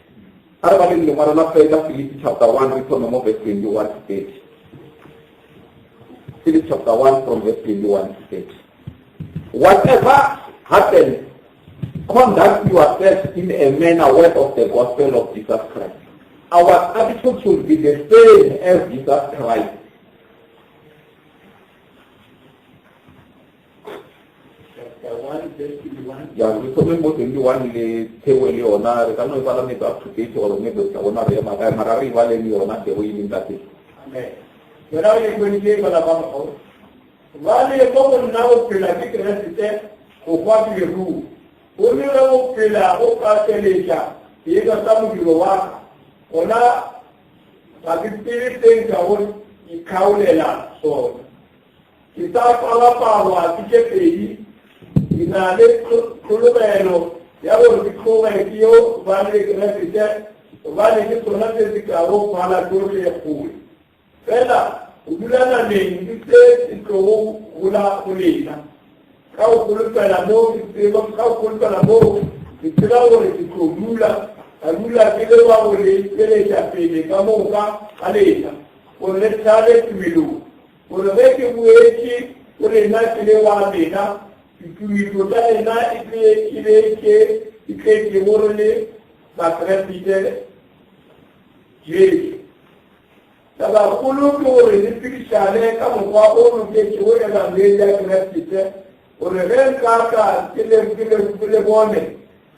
A re baleng lengwalo la la Filipi chapter 1 re thome mo verse 21 to 30. Philip chapter 1 from verse 21 to 30. Whatever happens, conduct yourself in a manner worth of the gospel of Jesus Christ. Our attitude should be the same as Jesus Christ. Ya re thome mo 21 le thewe le yona re ka no e bala maybe up to date gore maybe re tla bona re ema kae mara re e bale le yona theo e leng ka teng. Amen. Yona o ikweditše bana ba gago. Bale mo go nna go phela ke Keresete go hwa ke leruo. Gomme ge go phela go ka tšweletša seetša sa modiro wa ka, gona ga ke tsebe se nkago ikgaolela sona. Ke sa palapalwa ke tše pedi, ke na le tlhologelo ya gore ke tloge ke yo ba le Keresete, gobane ke sona se se kago phala tšohle kgole. Fela go dula nameng ke se se tlogo gola go lena. Ka go holofela mo ke tseba, ka go holofela moo ke tseba gore ke tlo dula, ka dula ke le wa go le tšweletša pele ka moka ga lena, gore le thabe tumelong. Gore ge ke boetše go lena ke le wa lena, ditumišo tša lena e tle e be tše di tletšego re le Bakriste Jesu. Tabakgolo ke gore le phedišane ka mokgwa o loketšego Ebangedi ya Kriste, gore ge nka tla ke le, ke le, ke le bone,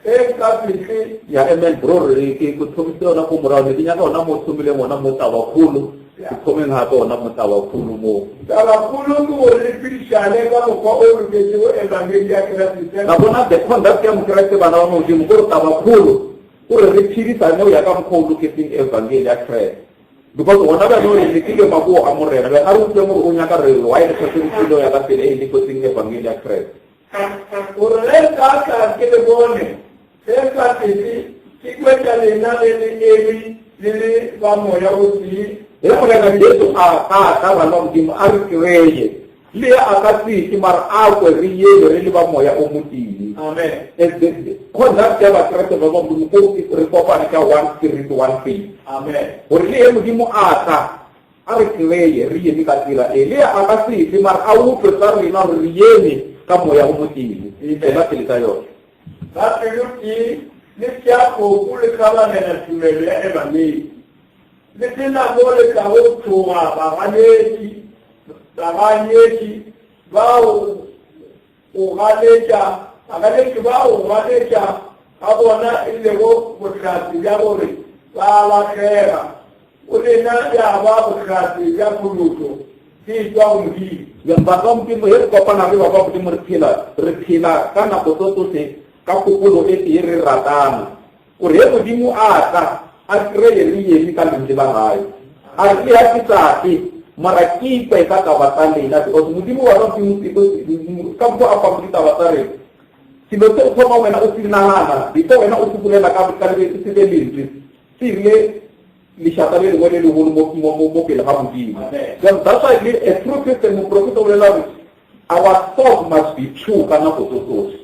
ge nka se tle. Ya amen bro re ke go thomise yona ko morago ne ke nyaka ona mo thomileng ona mo tabakgolo ke thomeng gape ona mo tabakgolo mo. Tabakgolo ke gore le phedišane ka mokgwa o loketšego Ebangedi ya Kriste. La bona the conduct ya Mokreste bana ba Modimo ko re tabakgolo o re re phedisane go ya ka mokgwa o loketseng Ebangedi ya Kriste. Because gona bjale o re lekile maboa a Morena bjale a re utlwe gore o nyaka re why re tshwanetse re phele go ya ka tsela e e loketseng Ebangedi ya Kriste. Gore ge nka tla ke le bone, ge nka se tle, ke kwetša lena le le eme le le ba moya o tee. Ge Morena Jesu a ka tla bana ba Modimo a re kreye, le ye a ka se tle mara a kwe re yele re le ba moya o motee. Amen. As the the conduct ya Bakreste ba ba Modimo ko re kopane ka one spirit one faith. Amen. Gore le ye Modimo a tla A re kreye re yeme ka tsela e. Le a ka se tle, mara a utlwe tsa rena gore re yeme ka moya o motee. Tswela pele ka yona. Ba pelo tee le tšea kgopu le hlabanela tumelo ya Ebangedi, le se na mo le tlago tšhoga baganetši, baganyetši bao go ganetša, baganetši ba go ganetša ga bona e lego bohlatse bja gore ba a lahlega, go lena ya ba bohlatse bja phološo di etšwa go Modimo. Bjang batho ba Modimo, ge re kopana re ba ba Modimo re phela, re phela ka nako tso tsohle ka kgopolo e tee re ratana. Gore ge Modimo a tla, a kreye re yeme ka lentšu la gae. A re le ya ke tate, mara ke ikwe ka taba tsa lena, because Modimo wa rona ka mokgwa a fang ditaba tsa rena. Selo se o thoma wena o se nagana, before wena o se bolela ka ka se be lentswe, se rile lešata le lengwe le legolo mo mo mo mo pele ga Modimo. Jalo that's why le a true Christian moprofeta o bolela gore our thought must be true ka nako tso tsohle.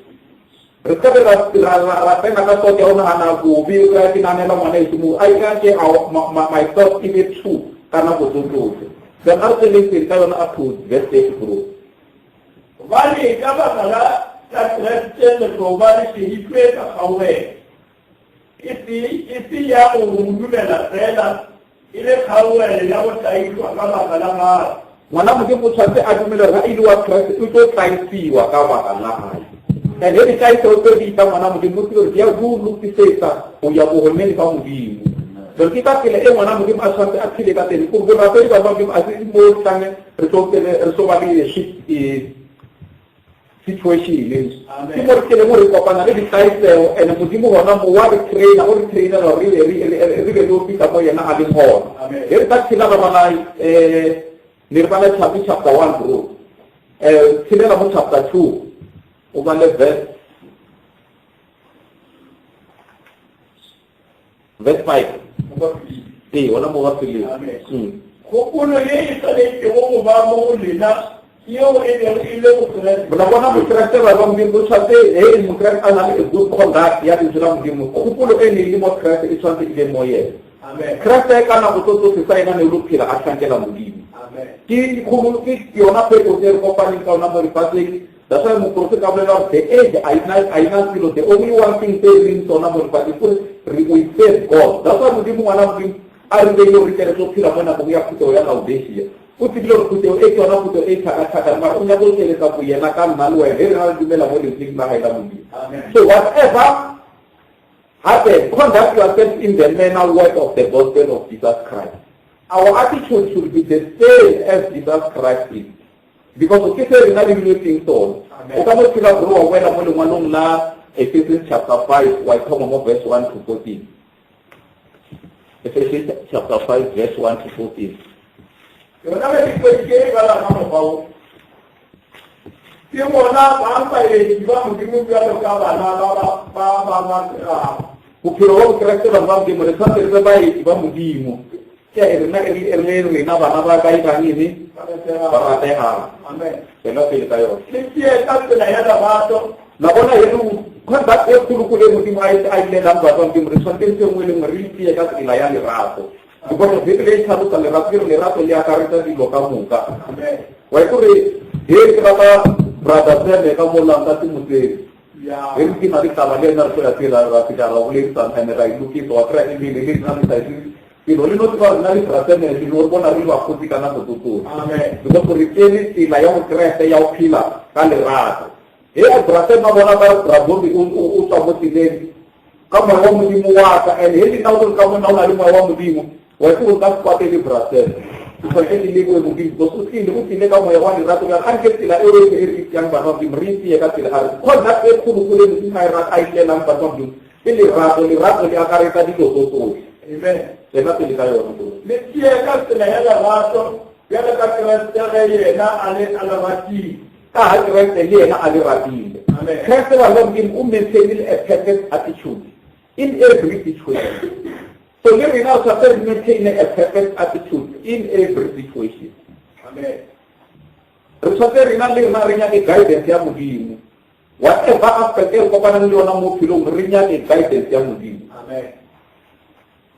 Re ka be ra ra tsena ka thought ya go nagana bobe, o ka ke naganela ngwana eso mo, a ka ke my thought e be true ka nako tso tsohle. Then a re tsweleng pele ka yona up to verse 30 bro. Gobane ka baka la la Kriste le tlo ba le šeditšwe ka kgaugelo, e se e se ya go mo dumela fela, e le kgaugelo ya go tlaišwa ka baka la gagwe. Ngwana Modimo o tshwanetse a dumele gore ga e le wa Kriste o tlo tlaisiwa ka baka la gae. And ge ditlaišego tse di tla ngwana Modimo, o tsebe gore di a go lokisetsa go ya bogoneng ba Modimo. Jalo ke ka tsela e ngwana Modimo a tshwanetse a phele ka teng. Gore borapedi ba Modimo a se mo tlang re tlo pele re tlo ba le situation. Ke mo re tlileng re kopana le ditlaišego and Modimo gona mo wa re traina, o re trainela gore re be re be le o fihla mo yena a leng gona. Ge re ka tshela ra bala um ne re bala chapter 1 bro. Eh, tshelela mo chapter 2 o bale verse verse 5 ee gona mo ba feleng Kgopolo ye e swanetšego go ba mo go lena ke yeo e bego e le go Kriste. Bona bona Mokreste ba ba Modimo o tshwanetse he Mokreste a na le a good conduct ya lentswe la Modimo kgopolo e ne e le mo Kreste e tshwanetse e be mo yena. Kreste ka nako tso tsohle sa yena ne o lo phela a hlankela Modimo. Ke kgolo ke yona purpose e re kopaneng ka yona mo lefatsheng. That's why moprofeta a bolela gore the age a ina a ina selo the only one thing se re leng tsona mo lefatsheng kore re we serve God. That's why Modimo ngwana Modimo a re beile gore tle re tlo phela mo nakong ya phuthego ya Laodicea. O tsebile gore phuthego e ke yona phuthego e tlhakatlhakane mara o nyaka go tšweletsa boyena ka nna le wena ge re na re dumela mo lentsweng la gae la Modimo. So whatever Hape, conduct yourself in the manner worth of the gospel of Jesus Christ. Our attitude should be the same as Jesus Christ is. Because ke se rena re dumetseng sona. O ka no phela gore wa wela mo lengwalong la Ephesians chapter 5 wa ithoma mo verse 1 to 14. Ephesians chapter 5 verse 1 to 14. Yona ge dikgwedi tše e bala ka mokgwa wo. Ke bona bang baeti ba Modimo bjalo ka bana ba ba ba ba rategago. Bophelo bja Bokriste bana ba Modimo re tshwanetse re be baeti ba Modimo. Ke a rena e re le rena bana ba kae bang ene ba rategang. Amen. Tswela pele ka yona. Le tšee ka tsela ya lerato. La bona e re conduct e kgolokgolo e Modimo a e a ilelang batho ba Modimo re tshwanetse ntho e nngwe le nngwe re itšee ka tsela ya lerato. Because Bibele e tlhalosa lerato ke re lerato le akaretsa dilo ka moka. Wa itse gore he ke rata brother Seme ka mola ntate Motseng. He re ke na le taba le ena re tlo ya tsela ra fihla ra boledisana and ra e lokisa wa kry-a ebile le nna le sa itse selo le no tseba rena le brother Seme le no re bona re le bakgotsi ka nako tso tsohle. Because re tsene tsela ya Bokreste ya go phela ka lerato. He brother Seme a bona ka re bra Bobby o tswa mo tseleng Ka moya wa Modimo wa ka, and he nna o ka monna o na le moya wa Modimo, wa itse gore ka se kwatele brother. Ke tshwanetse ke leboe Modimo because o tlile, o tlile ka moya wa lerato bjang. A nke tsela e yohle e re itseyang bana ba Modimo, re itseye ka tsela a re conduct e kgolokgolo e Modimo a e rata a ilelang bana ba Modimo ke lerato. Lerato le akaretsa dilo tso tsohle. Amen. Tswela pele ka yona bro. Le tšee ka tsela ya lerato bjalo ka Kriste ge yena a le a le ratile. Ka ga Kriste le yena a le ratile. Kriste wa lwa Modimo o maintainile a perfect attitude in every situation. So le rena re tshwanetse re maintain a perfect attitude in every situation. Amen. Re tshwanetse rena le rena re nyake guidance ya Modimo. Whatever aspect e re kopanang le yona mo bophelong re nyake guidance ya Modimo. Amen.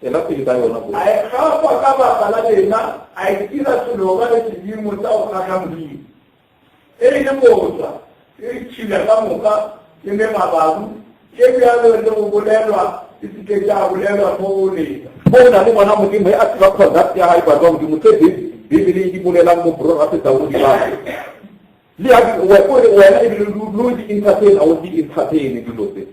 Tswela pele ka yona A ikgafa ka baka la lena, a itira seloba le sedimo sa go kgahla Modimo. E le botswa, le ditšhila ka moka, le megabaru, tše bjalo le go bolelwa di se ke tša bolelwa mo go lena. Mo go na le ngwana Modimo, he a tseba conduct ya gae batho ba Modimo, tse Bibele e di bolelang mo bro ga fetsa o di bala. Le ya o re wena ebile lo di entertain a o di entertain dilo tse.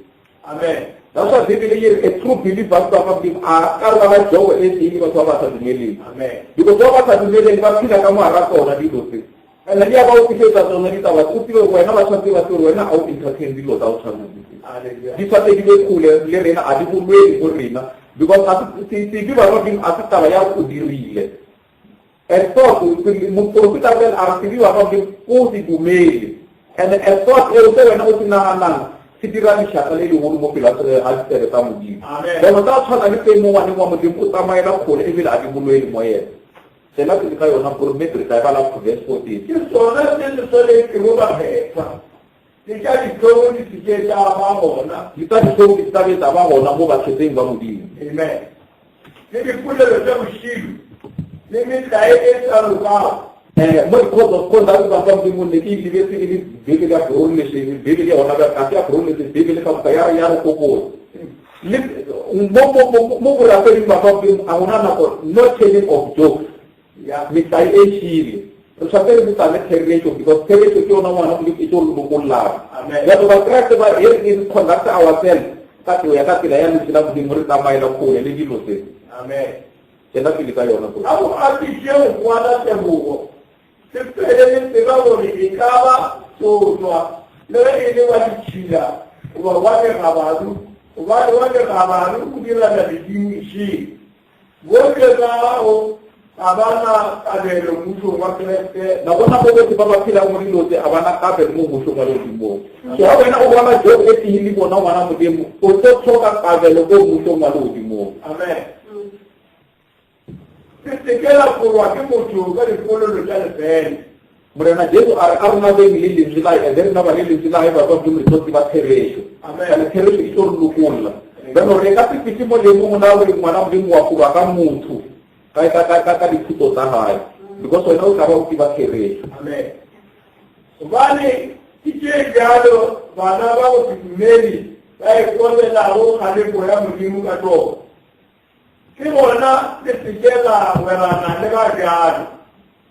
Amen. That's why Bibele e re a true believer ba ba Modimo a ka rwala jogo e tee le batho ba ba sa dumeleng. Amen. Because ba ba sa dumeleng ba phela ka mogara tsona dilo tse. And le ya ba o tlisetsa tsona ditaba o tsebe wena ba tshwanetse ba tsebe wena a o entertain dilo tsa o tshwana le tse. Di tshwanetse di be kgole le rena a di bolwele go rena because a se sebe ba Modimo a se taba ya o dirile. A thought moporofeta a bolela a re sebe ba Modimo o se dumele. And a thought eo se wena o se naganang se dira lešata le legolo mo pela ga ditsebe tsa Modimo. Jaanong tsa tshwana le teng mo ngwaneng wa Modimo o tsamaela kgole ebile a di bolwele mo yena. Tswela pele ka yona gore mme re tla e bala to verse 14. Ke sona se se swanetšego bakgethwa. Le tša dihlong di se ke tša ba gona. Le tša dihlong di se ka be tša ba gona mo bakgethweng ba Modimo. Amen. Le dipolelo tša bošilo, le metlae e sa lokago. Eh, mo di-code of conduct ba ba Modimo ne ke e lebetse e le Bibele ya Brolese, Bibele ya gona bjale ga se ya Brolese, Bibele ka moka ya re ya re gopola. Le mo mo mo mo borapeding ba ba Modimo a gona nako no telling of jokes. Ya. Metlae e šele. Re tshwanetse re tsame therešo because therešo ke yona ngwana Modimo e tlo re lokollago. Jalo Bakreste ba re re conduct ourselves ka go ya ka tsela ya Lentšu la Modimo re tsamaela kgole le dilo tse. Amen. Tswela pele ka yona bro. A go atiše go kwala tebogo, le fele le tseba gore e ka ba tsotswa le ge e le wa ditšhila goba wa megabaru, gobane wa megabaru o direla medimo e šele. Bohle bao ga ba na kabelo mmušong wa Kriste. Na bona bo bohle ba ba phelang mo dilo tse a ba na kabelo mo mmušong wa legodimong. So ga wena o rwala job e tee le bona ngwana Modimo, o tlo hloka kabelo ko mmušong wa legodimong. Amen. Le se ke la forwa ke motho ka dipolelo tša lefeela. Morena Jesu a re, A rena beng le Lentswe la Hae, re rena ba le Lentswe la Hae, batho ba Modimo, re tlo tseba therešo. Bjale therešo e tlo re lokolla. Bjalo re ka se fihle mo leemong la gore ngwana Modimo wa forwa ka motho, ka, ka, ka, ka, ka dithuto tsa hae, because wena o tla ba o tseba therešo. Amen. Gobane ke tše bjalo bana ba go se dumele ba iponelago kgalefo ya Modimo ka tšona. Ke gona le se ke la gwerana le ba bjalo.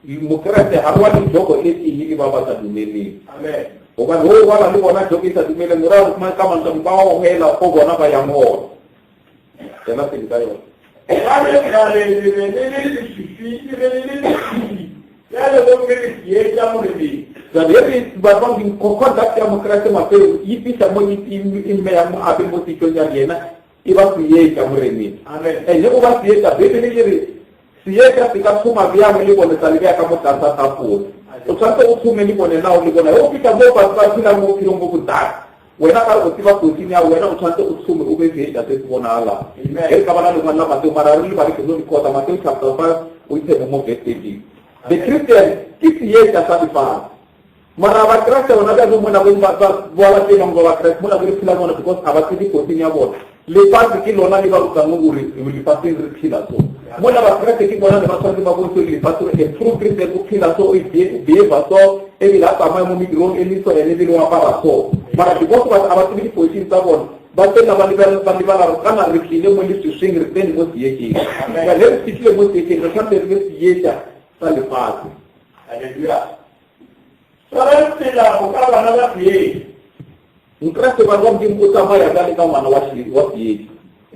Mokreste ga rwale joko e tee le ba ba sa dumeleng. Amen. Gobane o rwala le bona joko e sa dumeleng, o ra gore ka mantswe ba gogela go bona ba yang gona. Tswela pele ka yona. Gobane kgale le be le le leswiswi, le be le le leswiswi, bjale gomme le seetša Moreneng. Jale re batho ba Modimo, conduct ya Mokreste mafelo e fihla mo e mmeyang mo abe mo setsong ya yena E ba seetša, Moreneng. Amen. Ene o ba seetša. Beibele e re, Seetša se ka thoma bjang le bone sa le bea ka mo tlasa tafola. O tshwanetse o thome le bone lao le bona. Ge o fihla moo batho ba phelang mo bophelong bo bo dark, wena ka re o tseba kotsing ya wena, o tshwanetse o thome o be seetša se se bonagalang. Amen. Ge re ka bala lengwalo la Mateo, mara re le bale ke tlo le quota, Mateo chapter 5, o itheme mo verse 13. The Christian ke seetša sa lefase. Mara Bakreste bona bjalo mo nakong ba ba ba ba tsebang ba Bakreste mo nakong re phela bona because ga ba tsebe kotsing ya bona. Lefase ke lona le ba rutang gore lefaseng re phela so. Mola Bakreste ke bona ne ba tshwanetse ba bontshe gore lefase gore a true Christian o phela so, o behave so, ebile a tsamaye mo medirong e meso ene ebile o apara so. Mara because batho ga ba tsebe dipotsing tsa bona, ba tsena ba lebala ba lebala gore kana re tlile mo leswiswing re tsene mo seetšeng. Jale re fihlile mo seetšeng re tshwanetse re be seetša sa lefatshe. Hallelujah. Swarang tsela go ka bana ba seetša. Mokreste ba wa Modimo o tsamaya bjale ka ngwana wa wa seetša.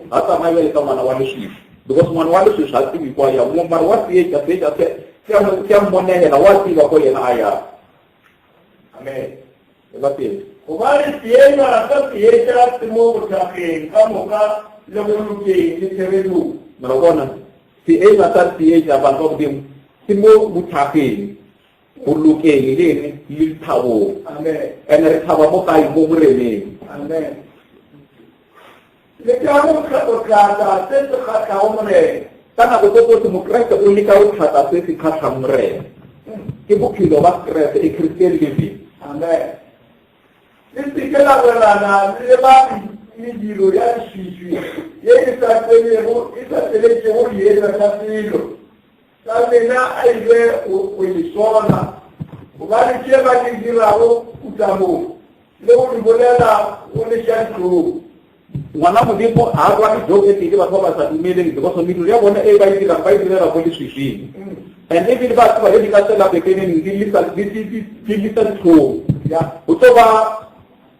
Ga tsamaye bjale ka ngwana wa leswiswi. Because ngwana wa leswiswi ga tsebe kwa ya. Mara wa seetša, seetša se se a mmonegela, wa tseba ko yena a yang. Amen. Ela pele. Gobane seetša sa seetša se mo bothakgeng ka moka le go lokeng le therešong. Mara bona, seetša sa seetša batho ba Modimo se mo bothakgeng. Go lokeng le eng le lethabong. Amen. Ene re thaba mo kae? Mo Moreneng. Amen. Leka go hlatsa se se kgahlago Morena. Ka nako tse tsohle Mokreste o leka go hlatsa se se kgahlang Morena. Ke bophelo ba Kreste, a Christian living. Amen. Le se ke la gwerana le ba mediro ya leswiswi ye e sa tselego e sa tseletšego dietša tša selo. Sa lena a e be go e sola, gobane tše ba di dirago kutamong le go di bolela go leša dihlong. Ngwana Modimo ga a rwale joke e tee le batho ba ba sa dumeleng because mediro ya bona e ba e dirang ba e direla mo leswiswing and ebile ba tseba ge di ka tswela pepeneng di lisa dihlong go tlo ba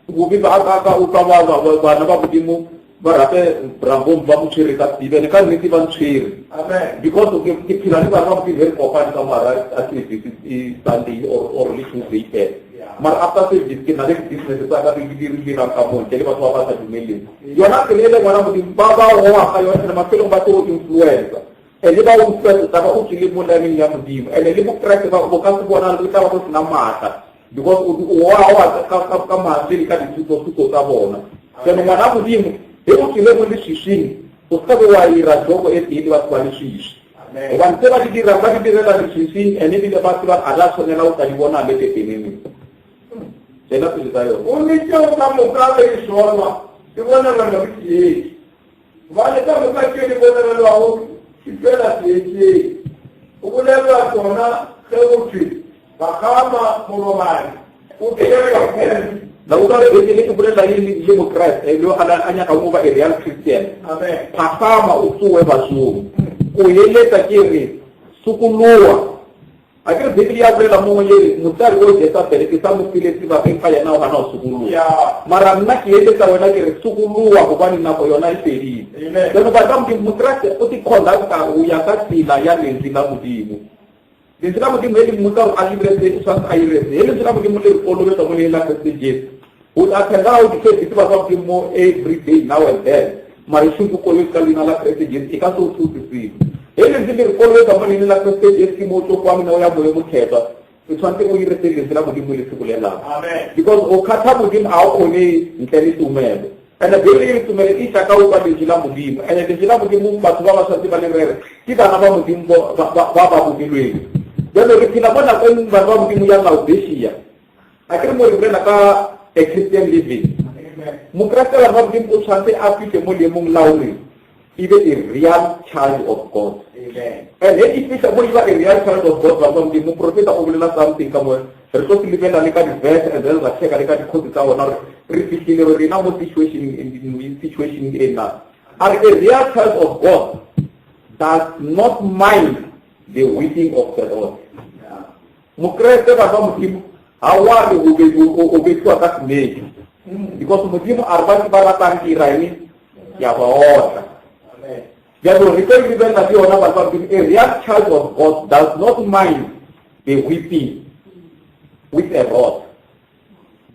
Gobe ba ka ka utlwa ba ba ba bana ba Modimo ba rape Brambong ba mo tshwere ka Steven ka nnete ba ntshwere Amen. because ke ke phela le bana ba Modimo re kopane ka mara a service e Sunday or or le Tuesday fela mara after service ke na le business tsa ka di di dirang ka mo ntle le batho ba ba sa dumeleng yona tsela e le ngwana Modimo ba ba goa ka yona ene mafelong ba tlo influencer ene ba influencer tsa ba o tswile mo lameng ya Modimo ene le bokreste ba bo ka se bona le tla ba go sena maatla because o wa wa ka ka ka mantswe le ka dithuto-thuto tsa bona jaanong ngwana modimo ge o tswile mo leswiswing o se be wa ira joko e tee le batho ba leswiswi gobane tse ba di dirang ba di direla leswiswing ene ebile ba tseba ga la tshwanela o ka di bona le pepeneneng tswela pele ka yone gomme tšeo ka moka ge di solwa di bonagala go tsietše Gobane ka moka tše di bolelelwago di tšwela seetšeng. Go bolelwa tšona ge go thwe, Phakgama morobadi, o tšwela kudu. La utlwa re Beibele e bolela le le Mokreste yo a a nyakago go ba a real Christian. Amen. Phakgama o tsowe basong. Ko eletsa ke re sokoloa. A ke re Bibele ya bolela mo ye re mosadi o Jesabele ke sa mo file sebakeng fa yena o gana go sokologa. Mara nna ke eletsa wena ke re sokologa gobane nako yona e fedile. Jaanong batho ba Modimo, Mokreste o ti-conducta go ya ka tsela ya lentswe la Modimo. Lentswe la Modimo he le mmotsa gore a dire se, o tshwanetse a dire se. He lentswe la Modimo le re kolobetsa mo leineng la Kreste Jesu. O tla tshwanela go di-service batho ba Modimo every day now and then. Mara e seng go kolobetsa ka leina la Kreste Jesu e ka se o thuse selo. He lentswe le re kolobetsa mo leineng la Kreste Jesu ke mo o tlo kwa menao ya Moya o Mokgethwa. O tshwanetse o dire se lentswe la Modimo le se bolelang. Because go kgatha Modimo ga o kgone ntle le tumelo. And-e Bibele e re tumelo e tla ka go kwa lentswe la Modimo. And-e lentswe la Modimo batho ba ba tshwanetse ba le rere ke bana ba Modimo ba ba bodilweng. Jalo re phela mo nakong bana ba Modimo ya Laodicea. A ke re mo re bolela ka a Christian living. Mokreste bana ba Modimo o tshwanetse a fihle mo leemong la gore e be a real child of God. And he e fihla mo e ba a real child of God bana ba Modimo, moprofeta o bolela something ka mo re tlo se lebelela le ka di-verse and then ra checka le ka dikgotsi tsa ona gore re fihlile rena mo situation situation e na. A re a real child of God does not mind the whipping of the rod. Mokreste bana ba Modimo ga wa re o bethiwa ka semedi because Modimo a re ba ba ratang ke ira eng ke a ba otla. Jaanong re tlo e lebelela le yona bana ba Modimo, a real child of God does not mind the whipping with a rod.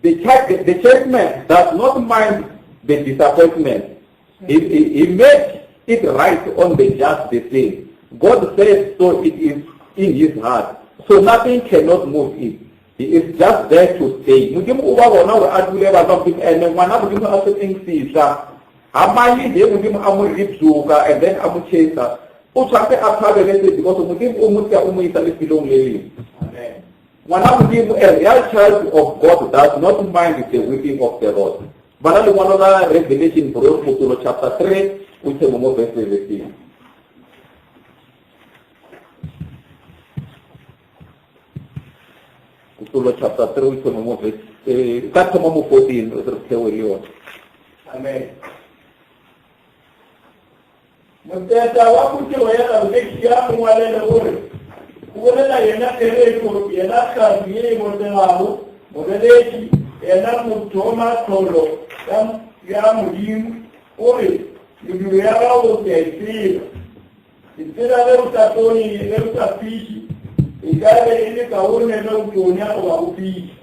The, child, the, the churchman does not mind the disappointment. He, he, he made it right on the just the same. God says so it is in his heart. So nothing cannot move it. He is just there to stay. Modimo o ba bona gore a dule ba ba Modimo ene ngwana Modimo a setseng sesha. Ha maye he Modimo a mo ribzuka and then a mo chesa. O tshwanetse a thabele se because Modimo o mo tsaya o mo isa lefelong le lengwe. Amen. Ngwana Modimo, a real child of God does not mind the whipping of the rod. Bala lengwalo la Revelation bro Motolo chapter 3 o themo mo verse 17. Kutolo chapter 3 o themo mo verse eh ka thoma mo 14 re thewe le yone. Amen. Motseta wa phuthego ya Laodikia o ngwalele o re, Go bolela yena therešo, yena hlatse ye e botegago, mobeletši, yena mothomatlholo ya Modimo, o re, Mediro ya gago ke a e tseba. Ke tseba ge o sa tonye le ge o sa fiše, e ka be e le kaone ge o tonya goba o fiša.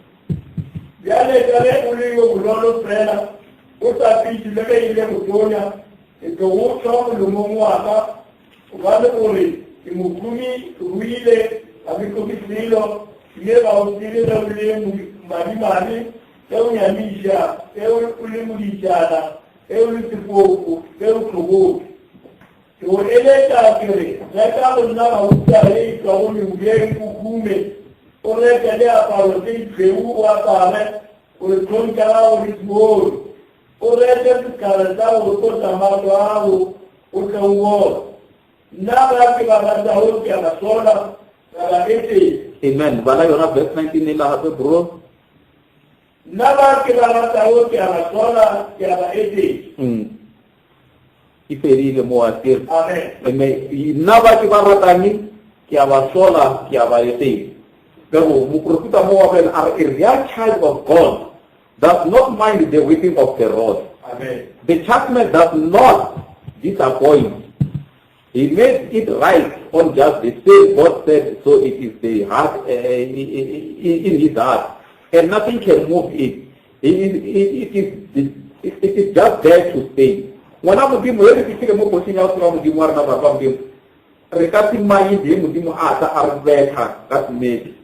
Bjale ka ge o le yo bonolo fela, o sa fiše le ge e le go tonya, Ke tlo go tšwa molomong wa ka, gobane o re, Ke mohumi, ke ruile, ga ke hloke selo, mme ga o tsebe ge o le madimabe, ge o nyamiša, ge o le modiitšana, ge o le sefofu, ge o hlobotše. Ke go eletša ke re, reka go nna gauta ye e tšwago meubeng o hume, o reke le aparo tše ditšhweu o apare, gore hlong tša gago di se bonwe. O reke sehlare sa go tlotša mahlo a gago, o tle o bone. Nna ba ke ba ratago ke a ba sola, ka ba etetša. Amen. Bala yona verse 19 e la gape bro. Nna ba ke ba ratago ke a ba sola, ke a ba etetša. E fedile mo a kere. Amen. Amen. Nna ba ke ba ratang ke a ba sola, ke a ba etetša. Ka go moprofeta mo wa bolela a re a real child of God does not mind the whipping of the rod. Amen. The churchman does not disappoint. He made it right on just the same God said, so it is the heart uh, in his heart, and nothing can move it. It, it, it, is, it is just there to stay. Ngwana Modimo, he re fihlile mo kgošing ya go tseba Modimo wa rena batho ba Modimo, re ka se maye Modimo a tla a re betha ka semedi.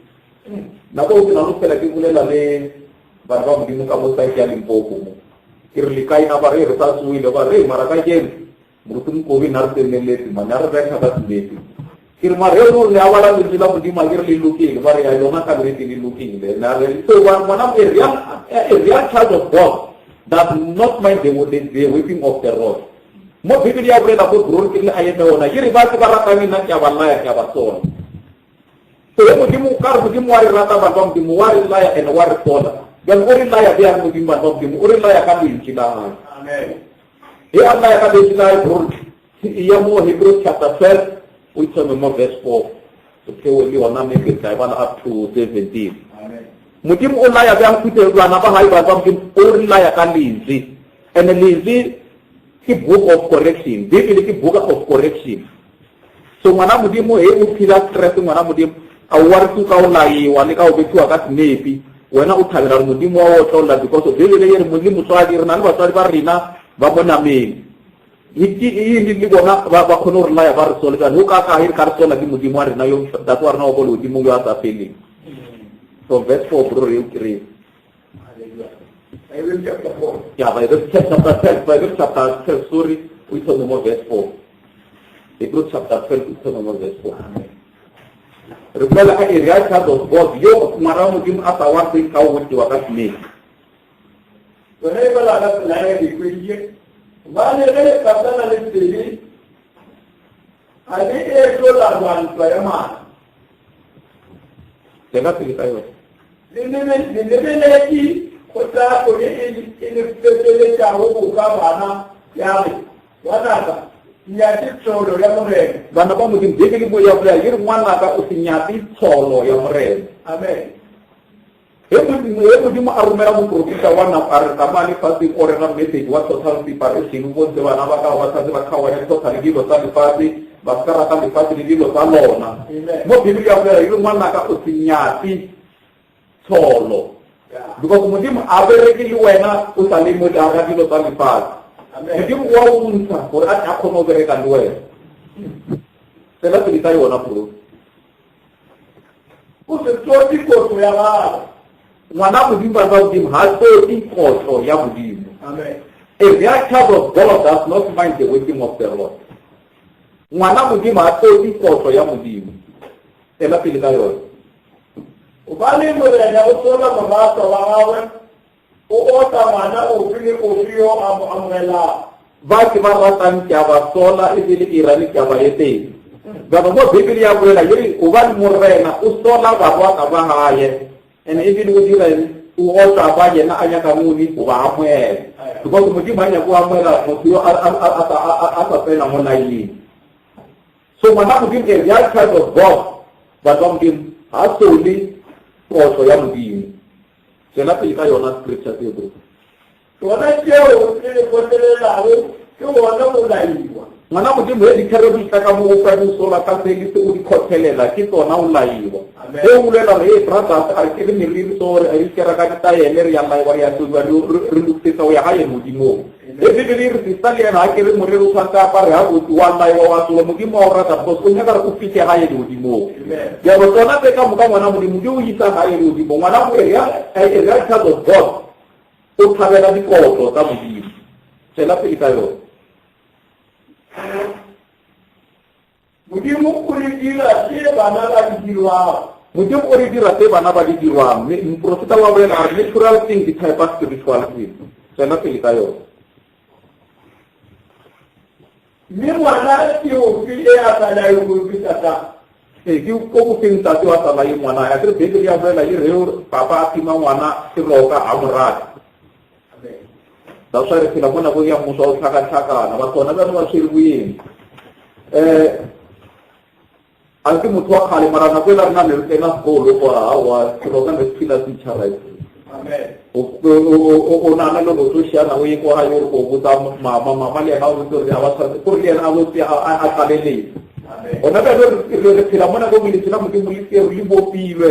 Nako o ke na lo fela ke bolela le bana ba Modimo ka mo site ya Limpopo mo. Ke re le kae a ba re re sa tsoile ba re mara ka keno moruti Mokobi nna re tseneletse mane a re betha ka sebete. Ke re mara eno le a bala lentswe la Modimo a ke re le lokile ba re ya yona ka nnete le lokile. Na re so ngwana a real a real child of God does not mind the, the, the whipping of the rod. Mo Bibele ya bolela go drone ke le a eme ona ke re ba ke ba ratang nna ke a ba laya ke a ba sola. So ge Modimo ka re Modimo wa re rata bana ba Modimo wa re laya and wa re sola. Bjale o re laya bjang Modimo bana ba Modimo? O re laya ka lentšu la gagwe. Amen. Ge a laya ka lentšu la gagwe bro, ya mo Hebrews chapter 12 o ithome mo verse 4. Re theohe le yona mme re tla e bala up to 17. Modimo o laya bjang phuthego bana ba gae ba Modimo o re laya ka lentswe. And lentswe ke book of correction. Bibele ke book of correction. So ngwana Modimo he o phila stress ngwana Modimo a o ware ka o laiwa le ka o bethiwa ka senepi wena o thabela gore Modimo wa otlolla because Bibele e re le motswadi re na le batswadi ba rena ba mo nameng yini le bona ba ba kgone go re laya ba re sole jang o ka ka e ka re sola ke modimo wa rena yo ntate wa rena wa ko legodimong yo a sa feleng. So verse 4 bro re o kry. Ya Bible chapter 12, Bible chapter 12, sorry, o ithome mo verse 4. Hebrew chapter 12 o ithome mo verse 4. Re bolela ka area child of God yo ngwana wa modimo a sa wa se ka o tiwa ka snake. Ge e bala ka tsela ya dikwedie, gobane ge le katana le sebe, ga le ešo la lwa ntwa ya madi. Tswela pele ka yona. Le lebeletše kgothatšo ye e le feteletšago boka bana, ya re, Ngwanaka, nyatše tsholo ya Morena. Bana ba Modimo, Bibele mo ya bolela e re, Ngwanaka, o se nyatše tsholo ya Morena. Amen. Ge Modimo, ge Modimo a romela moprofeta wa nako, a re, Tsamaya lefaseng, o rera message wa total separation, o bontshe bana ba gago ba tshwanetse ba kgaogane total le dilo tsa lefatshe, ba se ka rata lefatshe le dilo tsa lona. Mo Bibele ya bolela, e re, Ngwanaka, o se nyatse tsholo. Because Modimo a bereke le wena o sa le mo gare ga dilo tsa lefatshe. Modimo o a o ntsha gore a tle a kgone go bereka le wena. Tswela pele ka yona, bro. O se tsote kotlo ya gagwe. Ngwana Modimo, bana ba Modimo, ga tsote kotlo ya Modimo. Amen. A real child of God does not mind the working of the Lord. Ngwana Modimo ga tsote kotlo ya Modimo. Tswela pele ka yona. Gobane Morena o sola moratwa wa gagwe, o otla ngwana ofe le ofe yo a mo amogelago. Ba ke ba ratang ke a ba sola, ebile ke irane ke a ba etela. Bjalo mo Bibele ya bolela ye re, gobane Morena o sola barwaka ba gaye, and ebile o dira eng? O otla ba yena a nyakang o go ba amoela. Because Modimo a nyaka go amoela motho yo a sa tsena mo laeneng. So ngwana Modimo, a real child of God, batho ba Modimo, ga a sole kotlo ya Modimo. Tswela pele ka yona scripture seo bro. Tsona tšeo le di kgotlelelago ke gona go laiwa. Ngwana Modimo, ge dithero di tla ka mo o ka di sola ka se le se o di kgothelela, ke tsona o laiwa. Ge o bolela gore, hey brothers, a re ke re meriri so, re re ikera ka ditaele, re ya laiwa, re ya tsoiwa, re re lokisetsa go ya gae Modimong. Ge Bibele e re sister le yena a kere moriri o tshwanetse a apare gabotse, wa laiwa, wa tsola, Modimo wa o rata because o nyaka gore o fihle gae legodimong. Bjalo tsona tse ka moka ngwana Modimo di o isa gae legodimong. Ngwana a real child of God o thabela dikotlo tsa Modimo. Tswela pele ka yona. Modimo o re dira tše bana ba di dirwago. Modimo o re dira tše bana ba di dirwang. Mme moprofeta wa bolela a re natural thing di type spiritual thing. Tswela pele ka yona. Mme ngwana ke ofe e a sa laelwego ke tatagwe? Ee, ke ko go feng tate wa sa laye ngwana? A kere Bibele ya bolela e re papa a tima ngwana seroka a mo rate. That's why re phela mo nakong ya mmuso wa go tlhakatlhakana. Batho gona bjalo ba tshwere boeng. Um a ke motho wa kgale mara nako e la rena ne re tsena sekolo kwa aowa seroka ne se phela se itšha o nana le go tlo šiana o ye kwa gae o re o botsa mama, mama le yena o botse gore a ba tshwanetse gore le yena a botse a tlaleletse. Gona bjalo re phela mo nakong lentswe la Modimo le tsere le bopilwe.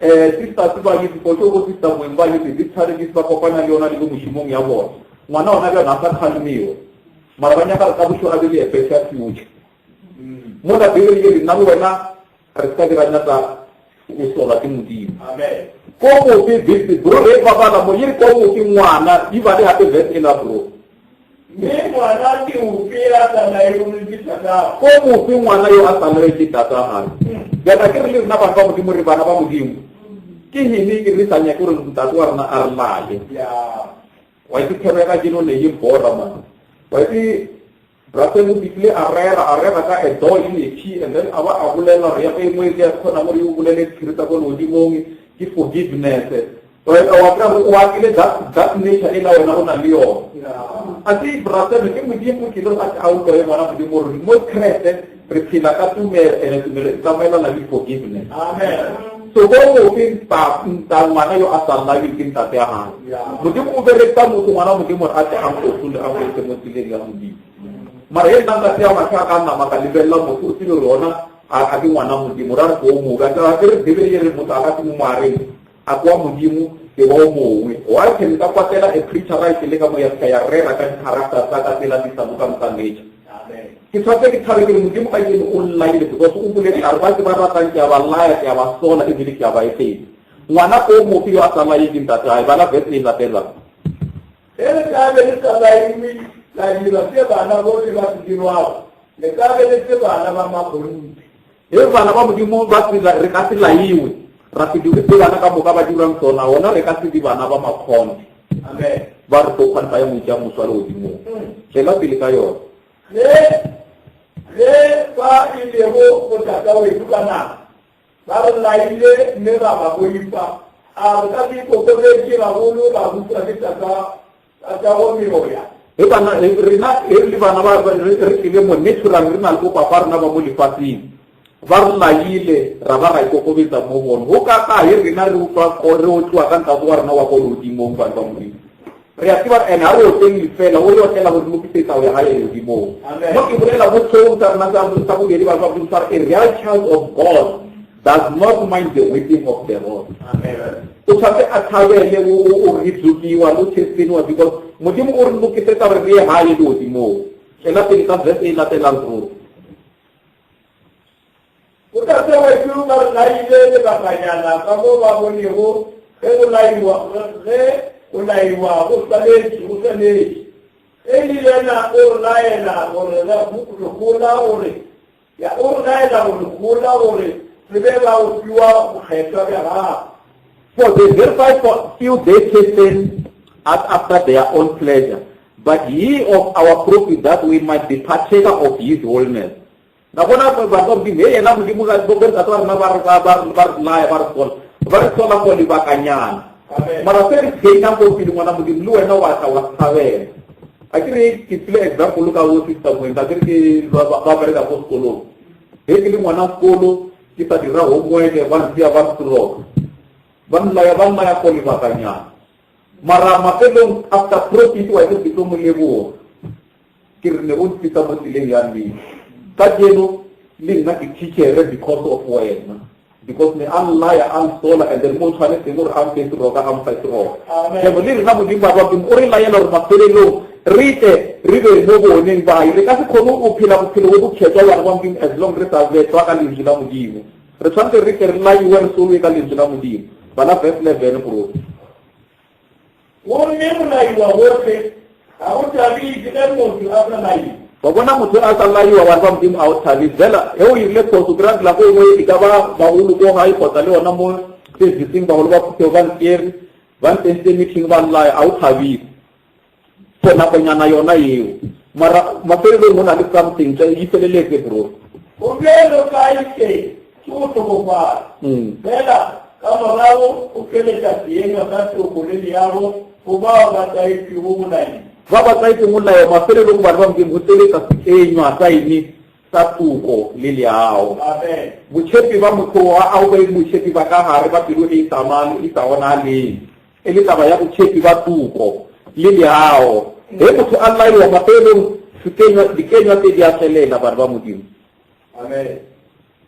Um sisters ba itse for sure, bo sister moeng ba itse di-challenges ba kopana le yona le ko mošomong ya bona. Ngwana gona bjalo a sa kgalemiwa, mara ba nyaka re ka bošo a be le a better future. Mola Bibele e re nna le wena re se ka dira nyatsa go solwa ke Modimo. Ko mofe bese bro re ba bala mo ye ko mofe ngwana di bale hape verse ela bro. Mme ngwana ke ofe ya sa laelweng ke tatagwe? Ko mofe ngwana yo a sa laelwe ke tatagwe? Bjana ke re le rena bana ba Modimo re bana ba Modimo. Ke hene re sa nyake gore ntate wa rena a re laye. Wa itse thero ya kajeno ne e bora man. Wa itse Russell o fihlile a rera, a rera ka a door in a key, and then a ba a bolela gore ya e nngwe e kgona gore o bolele diphiri tsa ko legodimong ke forgiveness. Wa kry gore o akile that nature e la wena o na le yone. A se Russell ke Modimo ke le a utlwa e ngwana Modimo gore mo Kreste. Re phela ka tumelo, ene tumelo e tsamaelana le forgiveness. Amen. So ko mofe nta ngwana yo a sa laiwe ke ntate ya gae. Modimo o berekisa motho ngwana Modimo gore a tle a nkosole a ngwetse mo tseleng ya Modimo. Mara ye nna ntate ya matlho a ka nama ka lebelela motho o tsebe gore ona a ke ngwana Modimo ra re ko o mobe. A ke re Bibele e re motho a ka se mo moareng a kwa Modimo ke wa o mongwe. Why can ka kwatela a preacher right le ka mo ya ya rera ka di-character tsa ka tsela di sa lokang tsa nature. Ke tshwanetse ke thabe ke re Modimo ka keno o nlaile because o boletse a re ba ke ba ratang ke a ba laya ke a ba sola ebile ke a ba etletsa. Ngwana o mofe yo a sa laye ke ntate gae bala verse e latelang. Ge le ka be le sa laiwe la dira se bana bohle ba se dirwago, le ka be le se bana ba makgonthe. Ge bana ba Modimo ba se re ka se laiwe ra se dire se bana ka moka ba dirang sona, gona re ka se be bana ba makgonthe. Amen. Ba re tlo kgonfa ya moitša moswa legodimong. Tšwela pele ka yona. Ge, ge ba e lego botatawešo ka nama, ba re laile mme ra ba boifa, a re ka se ikokobetše gagolo ra buswa ke tata, tatago meoya? Ge bana, rena, ge re le bana ba, re, re tlile mo natural, re na le bopapa rena ba mo lefaseng, ba re laile, ra ba ra ikokobetsa mo bona. Go ka kae rena re utlwa, re otliwa ka ntate wa rena wa ko legodimong, bana ba Modimo? Re a tseba ene ga re otleng lefela, o re otlela go re lokisetsa go ya gae legodimong. Mo ke bolela mo sehlogong sa rena sa, sa bobedi, bana ba Modimo, sa re, a real child of God does not mind the whipping of the rod. O tshwanetse a thabele o rebukiwa le o chesteniwa because Modimo o re lokisetsa gore re ye gae legodimong. Tšwela pele ka verse e latelang ruri. Botate wešo ba re laile lebakanyana ka mo ba bonego ge go laiwa, ge go laiwa go swanetše, go swanetše. Ge e le yena o re laela gore re gola gore, ya, o re laela gore gola gore re be ba go fiwa bokgethwa bja gagwe. For they verify for few they chasten us after their own pleasure, but ye of our profit that we might be partaker of his holiness. Na bona batho ba Modimo, he yena Modimo ga bo ntate wa rena ba re ba ba ba re laya ba re sola, ba re sola for lebakanyana. Mara se re gainang ko pele ngwana Modimo le wena wa tla wa thabela. A ke re ke file example ka bo sister Mwenda, ke re ke ba ba bereka ko sekolong. He ke le ngwana sekolo ke sa dira homework ba ntsea ba stroke. Ba nlaya ba nlaya for lebakanyana. Mara mafelong after profit wa ke ke tlo mo leboga. Ke re ne o ntisa mo tseleng ya nnete. Kajeno le nna ke teachere because of wena. Because ne a nlaya a nsola and then mo tshwanetseng gore a mfe seroka a mfa seroka. Jaanong le rena Modimo ba Modimo o re laela gore mafelelong re tle re be mo boneng ba hae. Re ka se kgone go phela bophelo bo bokhethwa bana ba Modimo as long re sa betlwa ka lentswe la Modimo. Re tshwanetse re tle re laiwe re solwe ka lentswe la Modimo. Bala verse 11 bro. Gomme go laiwa gohle ga go thabiše ge motho a sa laiwe. Wa bona motho a sa laiwa bana ba Modimo a o thabise fela ge o irile phoso kry-a tsela ko nngwe e ka ba bagolo ko gae kgotsa le yona mo serviceng bagolo ba phuthego ba ntsere ba ntsentse meeting ba nlaya a o thabise for nakonyana yona eo mara mafelelong go na le something tsa e feleletse bro. Go bjalo ka eke ke go hlokofala, fela ka morago o tšweletša seenywa sa toko le leago go bao ba tlaetšwego go laiwa. Ba ba tlaetšeng go laiwa mafelelong bana ba Modimo go tšweletša seenywa sa eng? Sa toko le leago. Amen. Botšhepi ba motho wa a o be botšhepi ba ka gare ba pelo e sa e sa bonaleng. E le taba ya botšhepi ba toko le leago. Ge motho a laiwa mafelelong dikenywa tse di a tšwelela bana ba Modimo. Amen.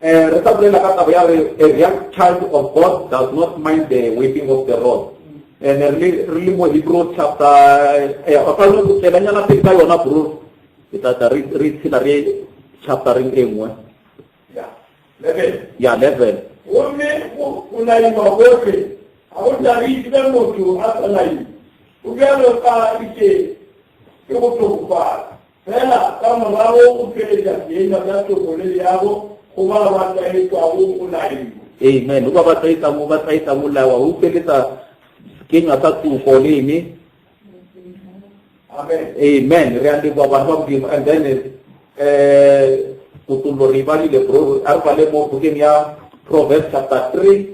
Eh, re sa bolela ka taba ya re a real child of God does not mind the whipping of the rod. And re le re le mo Hebrew chapter eh o ka no tselanyana pele ka yona bro. Ke tla tla re re tshela re chaptereng e nngwe. Ya, level. Ya level. Gomme go laiwa gohle ga go thabiše ge motho a sa laiwe. Go bjalo ka eke ke go hlokofala. Fela ka morago o tšweletša seenywa sa toko le leago go ba ba tlaetšwago go laiwa. Amen. Go ba ba tlaetšang ba tlaetšang go laiwa, o tšweletša skenywa sa toko le eng? Amen. Amen. Re a leboga bana ba Modimo. And then eh kutullo re e badile bro, a re bale mo bukeng ya Proverbs chapter 3.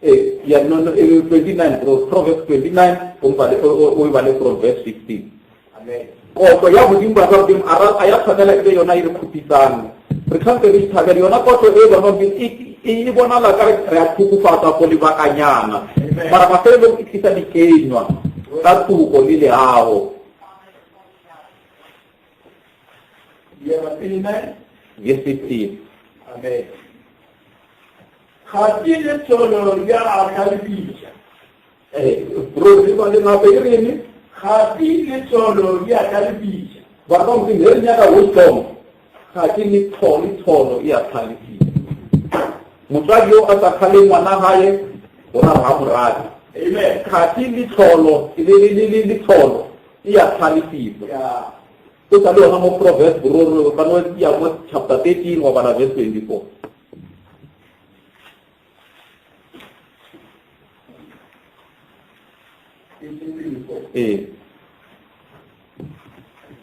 Eh, yeah, no, no, 29, bro. Proverbs 29, o bale, o, o, o bale from verse 16. Amen. Kotlo ya Modimo, batho ba Modimo, a ra, a ya tshwanela e be yona e re kgopisang. Re tshwanetse re ithabele. Yona kotlo e, bana ba Modimo, e, e, e bonala ka re re a tlhokofatsa for lebakanyana. Mara mafelelong e tlisa dikenywa tsa toko le leago. Verse 15. Amen. Ga ke le tsholo ya a tlhalefisa. Eh, bro, le ba le gape e reng? Ga ke le tsholo ya tlhalefisa. Batho ba Modimo, he re nyaka wisdom, ga ke le tsholo, tsholo e a tlhalefisa. Motswadi yo a sa kgaleng ngwana gae, o ra ga mo rate. Amen. Ga ke le tsholo, le le le le tsholo e a tlhalefisa. Yeah. O sa le yona mo Proverbs, bro, ka no ya mo chapter 13 wa bala verse 24. Ee.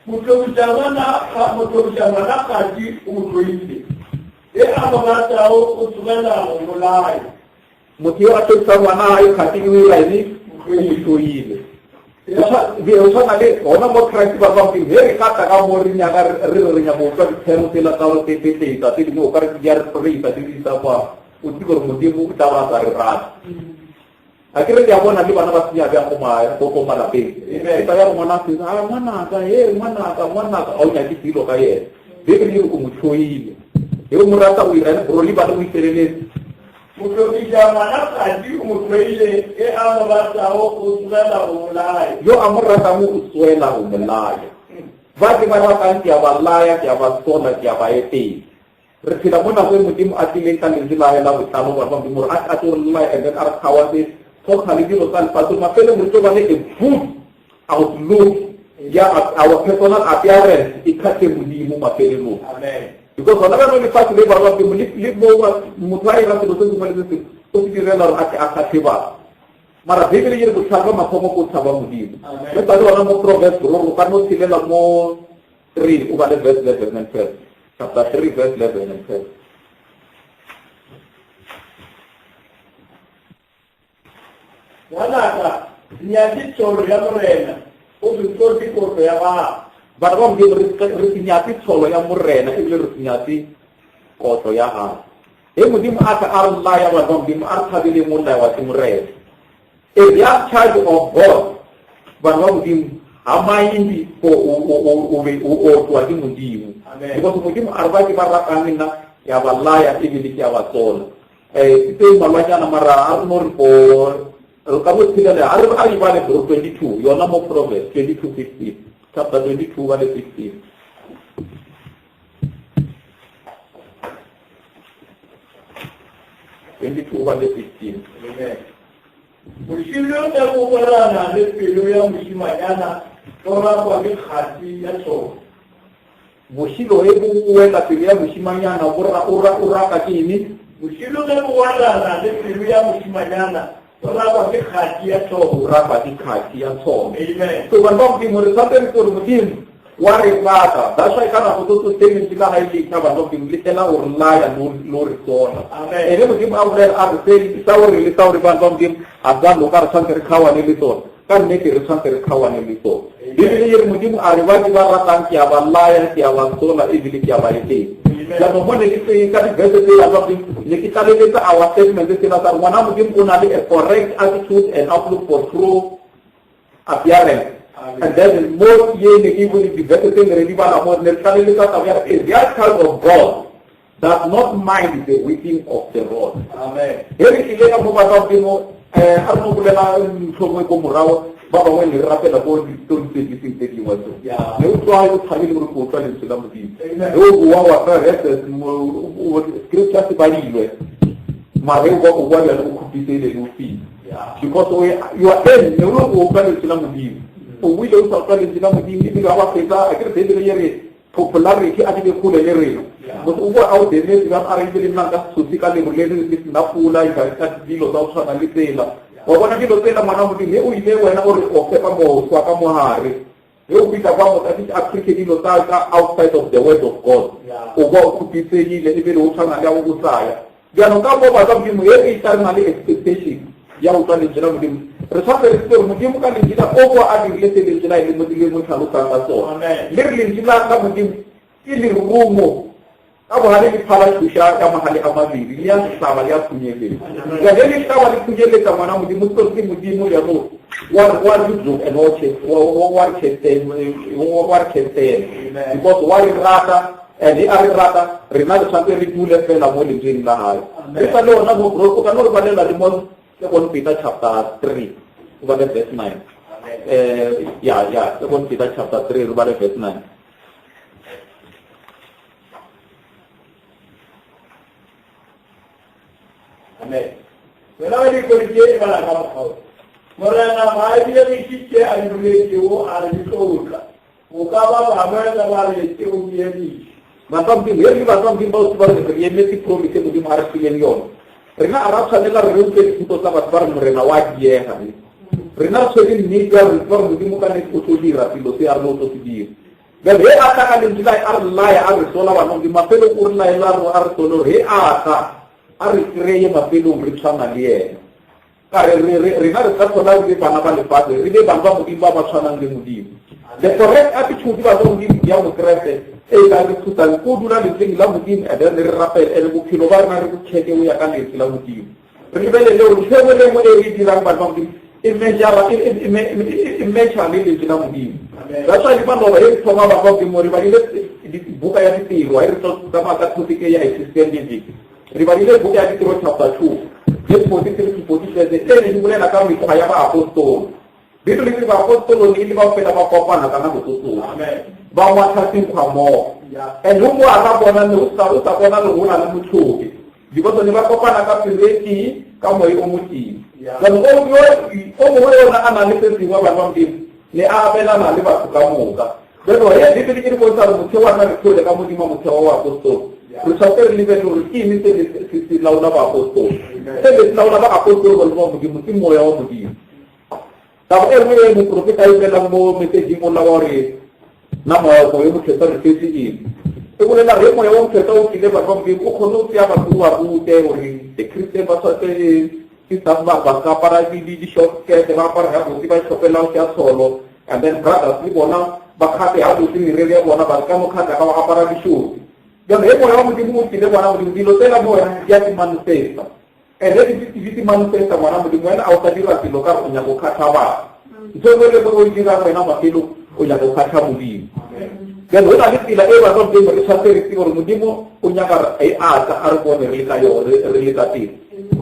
Motlobiša ngwana kgati o mo tloile, e a mo ratago o tsogela go bolaya. Motho yo a tlodisang ngwana gae kgati o ira eng? O mo tloile. O tshwana le gona mo Christ ba bang he re gata ka mo re nyaka re re re nyaka go utlwa dithero tsela tsa gore tetetsa tse dingwe o ka re di a re praisa di di sa kwa o tsebe gore Modimo o tla ba sa re rata. A ke re ke a bona le bana ba senya bjang ko malapeng. E tla ya gore ngwana a fetsa, a ngwanaka, he ngwanaka, ngwanaka, a o nyake dilo ka yena. Bibele e re o mo hloile. He o mo rata o ira bro le bana o ifeleletse. Mohlokiša ngwana kgadi o mo hloile, e a mo ratago o tsogela go molaya. Yo a mo ratago o tswela go molaya. Ba ke ba ratang ke a ba laya, ke a ba sola, ke a ba etela. Re phela mo nako e Modimo a tlileng ka lentswe la hae la botlalo, gore ba Modimo gore a tlo re laya and then a re kgaoatse tlhotlha le dilo tsa lefatshe. Mafelong re tlo ba le a good outlook ya our personal appearance e kgatlhe Modimo mafelelong. Amen. Because gona jaanong lefatshe le barwa Modimo le mo motho a ira selo se sengwe le se sengwe o se direla gore a tle a kgatlhe batho. Mara Bibele e re botlhale ba mathomo ke o tshaba Modimo. Amen. Le sa le gona mo Proverbs bro, o ka no tshelela mo 3 o bale verse 11 and 12. Chapter 3 verse 11 and 12. Ngwanaka, nyatse tsholo ya Morena, o se tlote kotlo ya gagwe. Batho ba Modimo, re se nyatse tsholo ya Morena ebile re se nyatse kotlo ya gagwe. He Modimo a tla a re laya, batho ba Modimo, a re thabeleng go laewa ke Morena. A real child of God, bana ba Modimo, ga mind for o be o otlwa ke Modimo. Because Modimo a re ba ke ba ratang nna, ke a ba laya ebile ke a ba tsola. Eh, tse mmalwanyana mara a re no re for re ka bo tshelela a re a e bale bro 22 yona mo Proverbs 22 15 chapter 22 ba le 15. 22 ba le 15. Amen. Bošilo ge bo gwerana le pelo ya mošimanyana, bo rakwa ke kgati ya tšona. Bošilo ge bo wela pelo ya mošimanyana, bo ra, o ra, o raka ke eng? Bošilo ge bo gwerana le pelo ya mošimanyana, bo rakwa ke kgati ya tšona. Bo rakwa ke kgati ya tšona. Amen. So bana ba Modimo, re tshwanetse re itse gore Modimo wa re rata. That's why ka nako tso tsotlhe lentswe la gae le tla bana ba Modimo le tlela go re laya le go re sola. Amen. Ene Modimo a bolela a re se sa gore le sa gore bana ba Modimo a sa loka, re tshwanetse re kgaoane le tsona. Ka nnete re tshwanetse re kgaoane le tsona. Bibele e re Modimo a re ba ke ba ratang ke a ba laya, ke a ba sola ebile ke a ba etetsa. Jaanong mo ne ke se ka di-verse tse bana ba Modimo ne ke tlaleletsa our statement sena sa gore ngwana Modimo o na le a correct attitude and outlook for true appearance. And then mo ye ne ke bone di-verse tse ne re di bala mo ne re tlaleletsa taba ya a real child of God does not mind the whipping of the rod. Amen. He re tlile ka mo batho ba Modimo, a re no bolela ntho nngwe ko morago, ba bangwe ne re rapela ko ditori tse di seng tse dingwe tso. Yeah. Ne o tswa o tshabile gore ko utlwa lentswe la Modimo. Amen. Ne o boa wa tla reference mo, scripture se badilwe. Mara o boa bjale o khupisele le o file. Yeah. Because you are in, ne o le go utlwa lentswe la Modimo. O boile o sa utlwa lentswe la Modimo, ebile wa ba fetsa, a ke re Bibele e re popularity a di be kgole le rena. Motho o boa a o demetse bjang, a re ebile nna nka se tshose ka lero le le sena pula, e ka dilo tsa go tshwana le tsela. Wa bona dilo tsela ngwana Modimo, he o ile wena o re o fepa moswa ka mogare. He o fihla kwa motho a fihle a preache dilo tsa ka outside of the word of God. O boa o khupisegile ebile o tshwana le ya go o saya. Jaanong ka mo batho ba Modimo, he re tla re na le expectation ya go utlwa lentswe la Modimo. Re tshwanetse re tsebe gore Modimo ka Lentšu la o kwa a dirile se Lentšu la e le mo le mo tlhalosang ka sona. Le re Lentšu la la Modimo ke lerumo ka bogale le phala tšhoša ya magale a mabedi, le ya hlaba le ya phunyeletsa. Ja ge le hlaba le phunyeletsa ngwana Modimo, se ke Modimo bjalo wa wa re enoche wa wa re khetheng wa re khetheng because wa re rata and he a re rata rena re tshwanetse re dule fela mo lentsweng la gae. Re sa le ona mo o ka no re balela le mo Second Peter chapter 3 o bale verse 9. Eh ya ya Second Peter chapter 3 re bale verse 9. Amen. Wena wa dikodi tše e bala ka mokgwa wo. Morena ga a diegiše tše a di boletšego a re di tlo tla. Go ka ba bangwe ge ba re ke go diegiša. Batho ba Modimo, ye re le batho ba Modimo bao tseba gore re emetse promise e Modimo a re fileng yona. Rena a ra tshwanela re re utlwe dithuto tsa batho ba re Morena wa diega. Rena re tshwere nnete ya re tseba gore Modimo ka nnete o tlo dira selo se a re o tlo se dira. Bjale ge a tla ka lentšu la a re laya a re sola bana Modimo mafelong o re laela a re sole gore ge a tla a re kry-e mafelong re tshwana le yena. Ka re, re, re, rena re sa tlhola re le bana ba lefatshe, re be bana ba Modimo ba ba tshwanang le Modimo. The correct attitude ba Modimo ya Mokreste e ka re thusang ko dula lentsweng la Modimo and then re rapele and bophelo ba rena re bo check o ya ka lentswe la Modimo. Re lebelele gore ntho e nngwe le nngwe e re e dirang bana ba Modimo e measure e matcha le lentswe la Modimo. That's why le maloba e re thoma bana ba Modimo re badile buka ya ditiro e re tlo tsamaya ka topic e ya Christian living. Re badile buka ya Ditiro chapter 2, verse 43 to 47, e ne di bolela ka mekgwa ya baapostolo. Bibele e re baapostolo ne e le bao fela ba kopana ka nako tso tsohle. Ba ngwatha senkgwa mmogo. And o mo a ka bona ne o sa o sa bona le gola le mothobe. Because ne ba kopana ka pelo e tee, ka moya o motee. Jaanong o yo o mongwe ona a na le se sengwe bana ba Modimo, ne a abelana le batho ka moka. Bjalo ge Bibele e re bontsha gore motheo wa rena re theole ka modimo wa motheo wa baapostolo, re tshwanetse re lebelele gore ke eng se se se laola baapostolo. Se se laola baapostolo ba wa Modimo ke moya wa Modimo. Taba e nngwe e moprofeta a e bolelang mo messaging o la wa gore na moya wa moya mokgethwa re fetse eng. E bolela ge moya wa mokgethwa o tlile batho ba Modimo o kgone go tsea batho o ba rute gore the Christian ba tshwanetse ke stuff ba ba ka apara di-short skirt ba apara gabotse ba itlhopela go tšea tsholo and then brothers le bona ba kgate gabotse mereri ya bona ba ka mo kgatla ka go apara dišothi jalo he moya wa modimo o tlile ngwana modimo dilo tsela mo wena di a se manifesta and ge di se manifesta ngwana modimo wena a o sa dira selo ka re o nyaka go kgatha batho ntho e nngwe le nngwe o e dirang wena mafelo o nyaka go kgatha modimo jalo go na le tsela e batho modimo re tshwanetse re tsebe gore modimo o nyaka e atla a re bone re le ka yone re le ka teng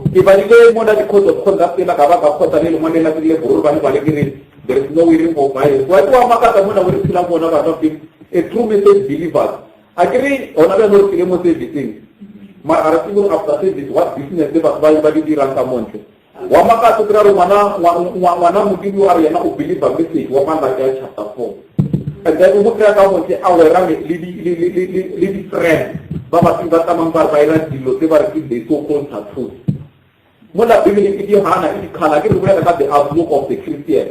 ke badile mona di-code of conduct tsela ka ba ka kgotsa le lengwe le la le borro ba ne ba le ke re there is no wearing of violence wa tloa makatsa mona o re phelang bona batho ba a true message believers a ke re gona bjalo re tlile mo serviceng mara ga re tsebe gore after service what business batho ba ba di dirang ka montle wa makatsa o kry-a re ngwana ngwana modimo a re yena o believer message wa malaki a chapter 4 and then o mo kry-a ka montle a wera le di-friend ba ba ba tsamayng ba re ba ira dilo tse ba re ke the so called tattoos mola bibele e di gana e dikgala ke re bolela ka the outlook of the christian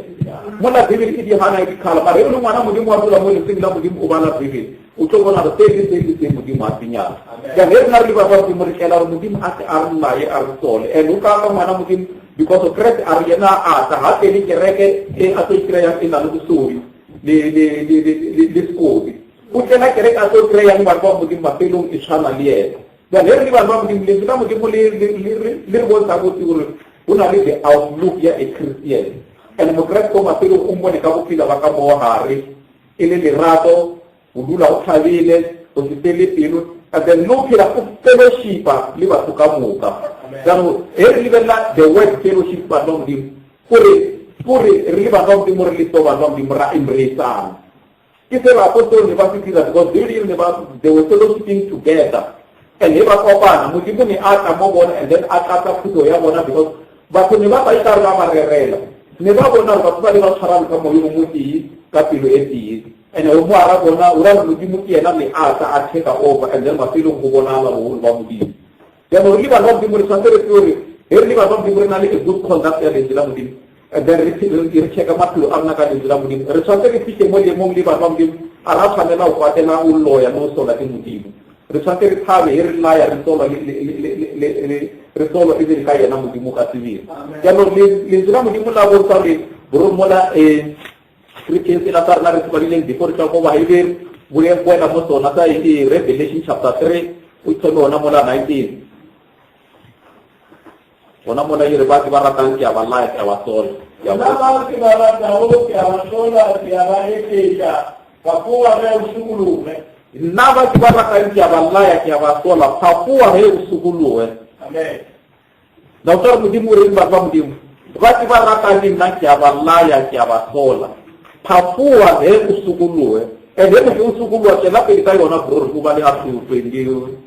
mola bibele e di gana e dikgala mara e le ngwana modimo wa dula mo letseng la modimo o bala bibele o tlo bona gore se le se le se modimo a senyana jang e rena re le ba ba modimo re tlela gore modimo a se a re laye a re sole and o ka ka ngwana modimo because kreste a re yena a tla ga tlele kereke e a tlo ikry-ang e na le bosodi le sekodi o tlela kereke a tlo kry-ang batho ba modimo mafelong e tshwana le yena jale re le batho ba modimo lentswe la modimo le re bontsha botse gore go na le the outlook ya a christian and mokreste o mafelong o mmone ka bophelo ba ka mo gare e le lerato go dula o thabile go se fele pelo and then le o phela o fellowshipa le batho ka moka jaanong ge re lebelela the word fellowship batho ba modimo kore kore re le batho ba modimo re le so batho ba modimo ra embraceana ke se baapostoli ne ba se dira because bibele e re ne ba they were fellowshipping together and he ba kopana modimo ne a tla mo bona and then a tlatsa phutho ya bona because batho ne ba sa ikare ba ba rerela ne ba bona gore batho ba le ba tshwarang ka moyo o motee ka pelo e tee and o mo ara bona o ra gore modimo ke yena ne a tla a take over and then mafelong go bonala bogolo ba modimo jaanong re le bana ba modimo re tshwanetse re tsebe gore he re le bana ba modimo re na le a good conduct ya lentswe la modimo and then re checka maphelo a rona ka lentswe la modimo re tshwanetse re fitlhe mo leemong le bana ba modimo a ra tshwanela go kwatela o loya le o sola ke modimo re tshwanetse re thabe he re laya re sola le le re solwa ebile ka yena Modimo ka sebele. Jaanong lentswe la Modimo la bontsha gore bro mola um scripture sela sa rena re se badileng before re tla ko Baheberu boleng boela mo sona sa e Revelation chapter 3 o thome ona mola 19 gona mola e re ba ke ba ratang ke a ba laya ke a ba sola nna ba ke ba ratago ke a ba sola ke a ba etetša phafoga ge o sokologe nna ba ke ba ratang ke a ba laya ke a ba sola phafoga ge o sokologe amen na o tla re modimo o reng batho ba modimo ba ke ba ratang le nna ke a ba laya ke a ba sola phafoga ge o sokologe and ge motho o sokologa tswela pele ka yona bro o ba le up to 22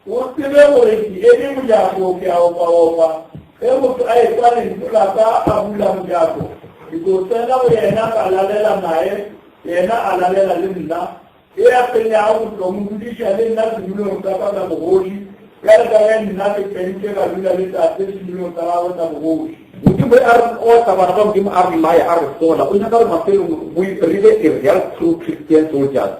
O tsebe gore ke eme mojako ke a opaopa. Ge motho a ekwa lentšu la ka a bula mojako, ke tlo tsena go yena ka lalela naye, yena a lalela le nna. E a fenyago ke tlo mo dudiša le nna sedulong sa ka sa bogoši, bjalo ka ge nna ke fentše ka dula le Tate sedulong sa gagwe sa bogoši. Modimo a re otla bana ba Modimo a re laya a re sola o nyaka gore mafelong re be a real true Christian soldiers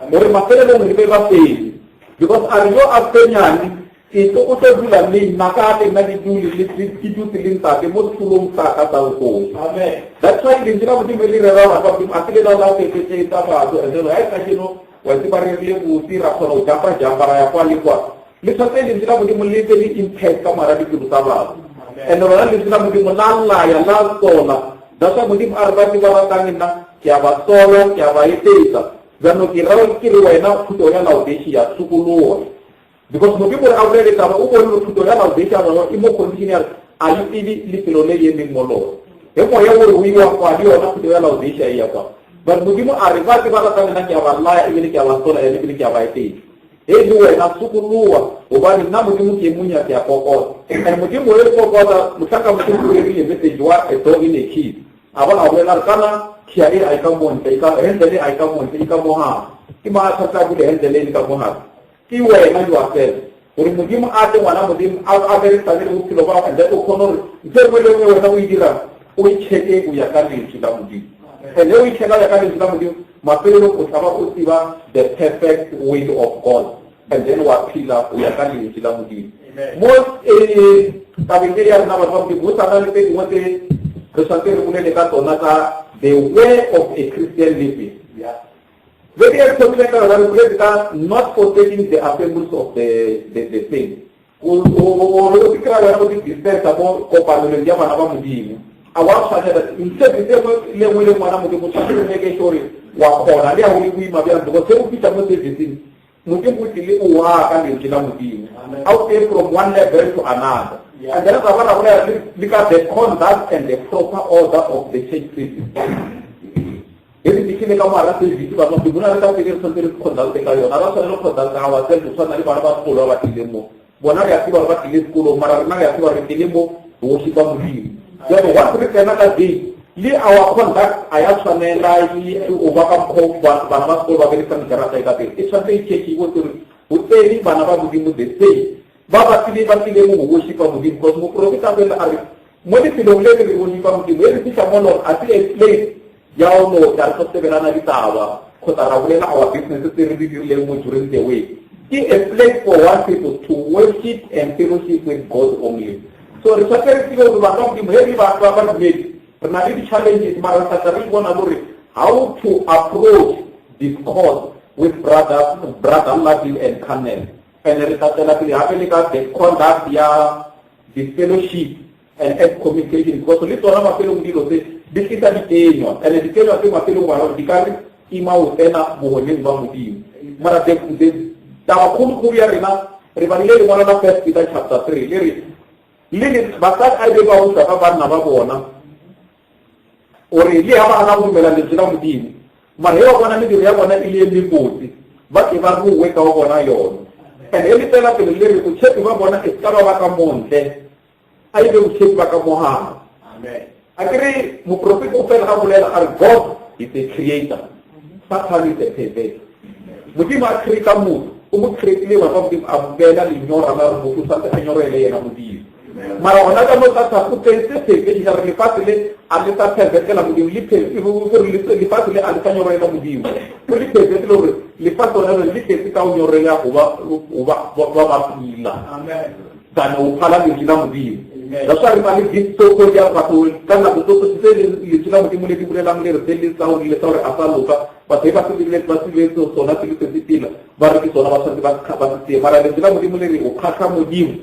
gore mafelelong re be bafenyi Because a re yo a fenyane ke tlo o tlo dula le nna ka le nna ke dule le ke dutse le ntate mo setulong sa ka sa bogoši. Amen. That's why lentswe la Modimo le rera batho ba Modimo a se le la la fetetse tsa batho and then ga e kajeno wa tseba re rile botse ra kgona go jampa jampa ra ya kwa le kwa le tshwanetse lentswe la Modimo le be le impact ka moara dipelo tsa batho and lona lentswe la Modimo la laya la sola that's why Modimo a re ba ba ratang nna ke a ba sola ke a ba etetsa Jaanong ke raya ke re wena thuto ya Laodicea sokologa. Because Modimo gore a bolele taba o bone gore thuto ya Laodicea gona e mo condition ya a e tsebe lefelo le e emeng mo lona. Ge moya o re o iwa kwa le yona thuto ya Laodicea e ya kwa. But Modimo a re ba ke ba ratang nna ke a ba laya ebile ke a ba sola ene ebile ke a ba etetsa. He le wena sokologa gobane nna Modimo ke monya ke a kokota. And Modimo e kokota mohlanka Modimo o rerile message wa a dog in a cage. A ba a bolela a re, Kana khia e a e ka mo ntle, e ka handle e a e ka mo ntle, e ka mo gare. Ke mang a tshwanetse a bule handle e le ka mo gare? Ke wena yourself. Gore Modimo a tle ngwana Modimo a a berekisane le bophelo ba and then o kgone gore ntho e nngwe le nngwe wena o e dirang o e checke o ya ka lentswe la Modimo. And ge o e checka o ya ka lentswe la Modimo, mafelelong o tla ba o tseba the perfect will of God and then wa phela o ya ka lentswe la Modimo. Mo eh, tabeng e ya rena batho ba Modimo, go sa na le tse dingwe tse re tshwanetse re bolele ka tsona tsa the way of a Christian living. Beke e re thomile ka yona re boletse ka not forsaking the assemblies of the, the, the saints. Gore o se kry-a wena go di dispensa mo kopanelong ya bana ba Modimo. A wa tshwanela service e nngwe le nngwe le ngwana Modimo o tshwanetse o make sure wa kgona le ya go le boima bjang because ge o fihla mo serviceng Modimo o tlile o wa ka lentswe la Modimo. A o tseye from one level to another. And then ra ba ra bolela le ka the conduct and the proper order of the church service. E re fitlhile ka moara service ba Modimo na re ka pele re tshwanetse re conduct ka yona. Ra tshwanela go conduct ourselves go tshwana le bana ba sekolo ba ba tlileng mo. Bona re a tseba gore ba tlile sekolong mara rena re a tseba re tlile mo bogoši ba Modimo. Jalo once re tsena ka gate le our conduct a ya tshwanela o ba ka mokgwa bana ba sekolo ba berekisang dikarata e ka teng e tshwanetse e checkiwe gore go tsene bana ba Modimo the same ba ba tlile ba tlile mo go worshipa Modimo because moprofeta a bolela a re mo lefelong le re worshipa Modimo e re fitlha mo lona a se a place ya o no tla re tlo sebelana ditaba kgotsa ra bolela our business tse re di dirileng mo during the week ke a place for one people to worship and fellowship with God only so re tshwanetse re tsebe gore batho ba modimo he re batho ba badumedi re na le di-challenges mara re tlatla re bona gore how to approach discourse with brother brother loving and carnal and re tla tswela pele gape le ka the conduct ya the fellowship and excommunication because le tsona mafelong dilo tse di tlisa dikenywa and dikenywa tse mafelong wa di ka re ima o tsena bogoneng ba modimo mara taba kgolokgolo ya rena re balile lengwalo la First Peter chapter 3 le re le le basadi a be ba utlwa ka banna ba bona ore le ya ba gana go dumela lentswe la modimo mara e ba bona mediro ya bona e le e mebotse ba ke ba ruwe ka go bona yone and e le tswela pele le re botshepi ba bona e ka ba ba ka montle a e be botshepi ba ka mogala a ke re moprofeta o fela ga bolela a re god is a creator satan is a pervert modimo a creata motho o mo creatile wa modimo a beela lenyora la gore motho o tshwanetse a nyorele yena modimo mara gona ka mo satan o tsentse perversion gore lefatshe le a le sa pervertela modimo le gore lefatshe le a le sa nyorela modimo o le pervertile gore lefase gona bjale le tletse ka go nyorelea go ba go ba ba ba pila than go phala lentšu la Modimo. That's why re na le this so called ya batho ka nako tsotlhe tse lentšu la Modimo le di bolelang le re se le sa gore le sa gore a sa loka batho e ba se dirile ba se dirile sona se le se se pila ba re ke sona ba tshwanetse ba se tseye mara lentšu la Modimo le re o kgatlha Modimo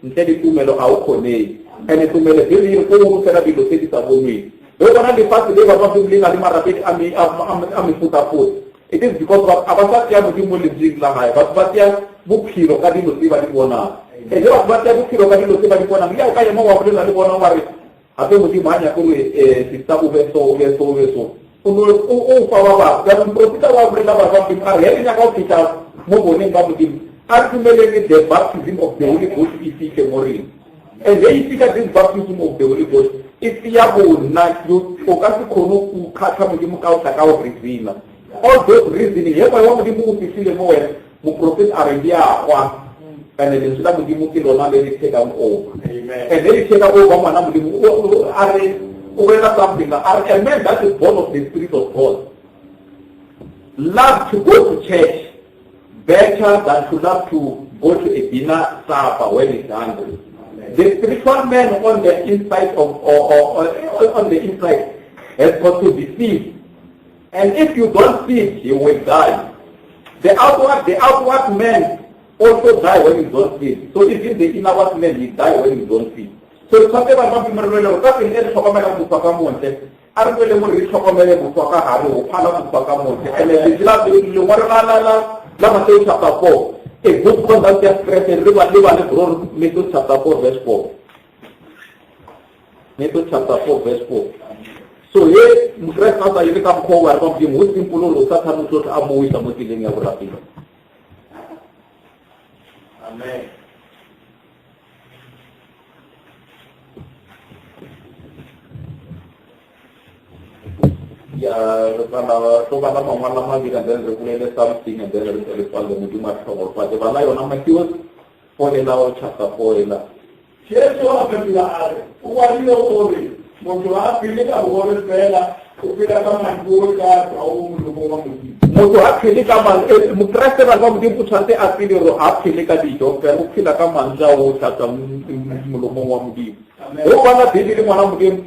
Ntle le tumelo ga o kgonege. Ene tumelo e re ko go fela dilo tse di sa bonweng. Ge o bona lefatshe le ba ba le na le marapedi a me a mefutafuta. It is because ba a ba sa tsea Modimo mo lentsweng la gae. Batho ba tsea bophelo ka dilo tse ba di bonang. E ge batho ba tsea bophelo ka dilo tse ba di bonang, le o ka ema wa bolela le bona wa re gape Modimo a nyake gore um sister o be so o be so o be so. O no o fa ba bangwe. Jaanong moprofeta wa bolela ba ba Modimo a re ge le nyaka go fihla mo boneng ba Modimo a re dumeleng the baptism of the Holy Ghost e fihle mo rena. And ge e fihla this baptism of the Holy Ghost e tseya bonna yo o ka se kgone go kgatlha Modimo ka o tla ka go reasoner. All those reasoning ge moya wa Modimo o fihlile mo wena moprofeta a re di a hwa and lentswe la Modimo ke lona le le takeang over. And le le take over ngwana Modimo a re o bolela something a re a man that is born of the spirit of God love to go to church better than to love to go to a dinner supper when he's hungry. The spiritual man on the inside of or, or, or on the inside has got to be fed. And if you don't feed, he will die. The outward, the outward man also die when you don't feed. So even the inward man, he die when you don't feed. So re tshwanetse batho ba Modimo re lwele gore ka pele re tlhokomela motho ka montle a re tswele mo re tlhokomele motho ka gare go phala motho ka montle and lentswe la lengwalo la la la la Matthew chapter 4 a good conduct ya Kreste re ba le ba le bro Matthew chapter 4 verse 4 Matthew chapter 4 verse 4 so he mokreste a sa ile ka mokgwa o wa re ba modimo go simple gore o sathane o tlo tla a mo isa mo tseleng ya borapedi amen ya re bala tlo bala mangwalo a mabedi and then re bolele something and then re re tswalle modimo a tlhogofatse bala yona Matthew 4 ela o chapter 4 ela Jesu a fetola a re, O ngwadilwe gore, Motho ga a phele ka bogobe fela, o phela ka mantšu ohle a tšwago molomong wa Modimo. Motho ga phele ka eh, Mokreste bana ba Modimo o tshwanetse a tsebe gore ga phele ka dijo fela, o phela ka mantswe a otlhe a tswang molomong wa Modimo. Go bala Bibele ngwana Modimo,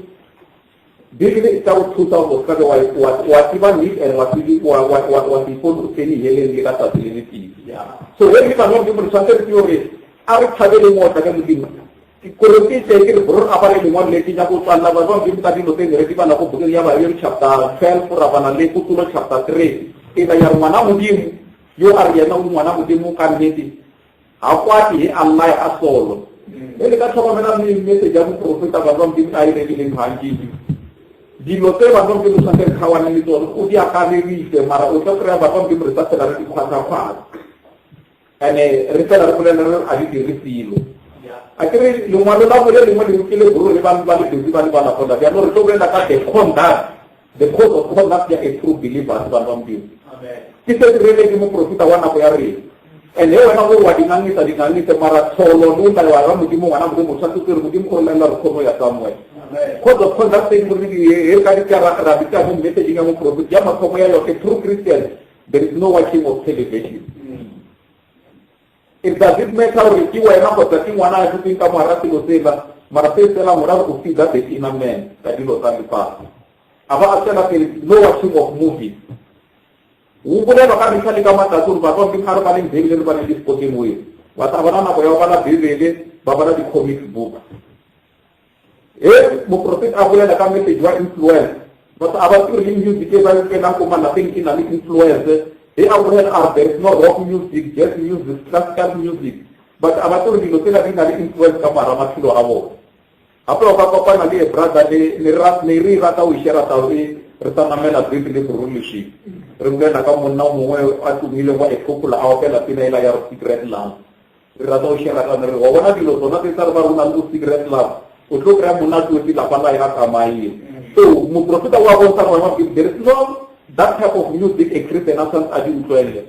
Bibele e tla go thusa gore o seka wa tseba nnete and wa se ipone o tsene heleng le ka tsatsi le letee. So ge re le bana ba Modimo re tshwanetse re tsebe gore a re thabeleng go otla ka Modimo. Gore ke tle ke re bro a bale lengwalo le ke nyako go tswalela bana ba Modimo ka dilo tse ne re di bala go bukeng ya Bahebere chapter 12 ra bala le Kutullo chapter 3 e la ya re ngwana Modimo yo a re yena o ngwana Modimo ka nnete ga kwate he a llae a solo e le ka tlhokomela message ya moprofeta bana ba Modimo a e rekileng gantši dilo tse bana ba Modimo tshwanetse re kgawane le tsone o di akarerise mara o tla kry-a bana ba Modimo re sa phela re di kgwatha-kgwatha ene re fela re bolela re a di dire selo a ke re lengwalo la bole lengwe lengwe ke le bro le ba ba le busy ba le bala gona jaanong re tlo bolela ka the conduct the code of conduct ya a true believer bana ba modimo ke se direle ke moprofeta wa nako ya rena and he wena gore wa dingangisa dingangise mara tsholo le o tla wa ra modimo ngwana modimo o tshwanetse gore modimo o re laela re kgone go ya somewhere code of conduct e gore e ka di ka ra bitsa mo messaging ya moprofeta ya mathomo ya yone true christian There is no watching of television. It doesn't matter gore ke wena kgotsa ke ngwana a dutseng ka moara selo sela mara se fela ngwana o feeda the inner man ka dilo tsa lefatshe a ba a tswela pele no watching of movies o bolelwa ka metlha le ka matsatsi gore batho ba modimo ga re baleng bibele re baleng di-spoken way batho ga bana nako ya go bala bibele ba bala di-comic book He moprofeta a bolela ka message wa influence batho a ba tsebe le music e ba e tsenang ko malapeng e na le influence he a bolela a re there is no rock music jazz music classical music but a ba tsebe dilo tsela di na le influence ka mara maphelo a bona gape o ka kopana le brother ne re rata o share tao e re sa namela bese le borolešing re bolela ka monna o mongwe a tumileng wa ethopola a opela pina ela ya re secret love Re rata go shera ka re wa bona dilo tsona tse tsa re ba rona le bo cigarette love o tlo kry-a monna a tloetse lapa la ya tsamaile so moprofeta wa bontsha gore there is no that type of music a christian a tshwanetse a di utlwelele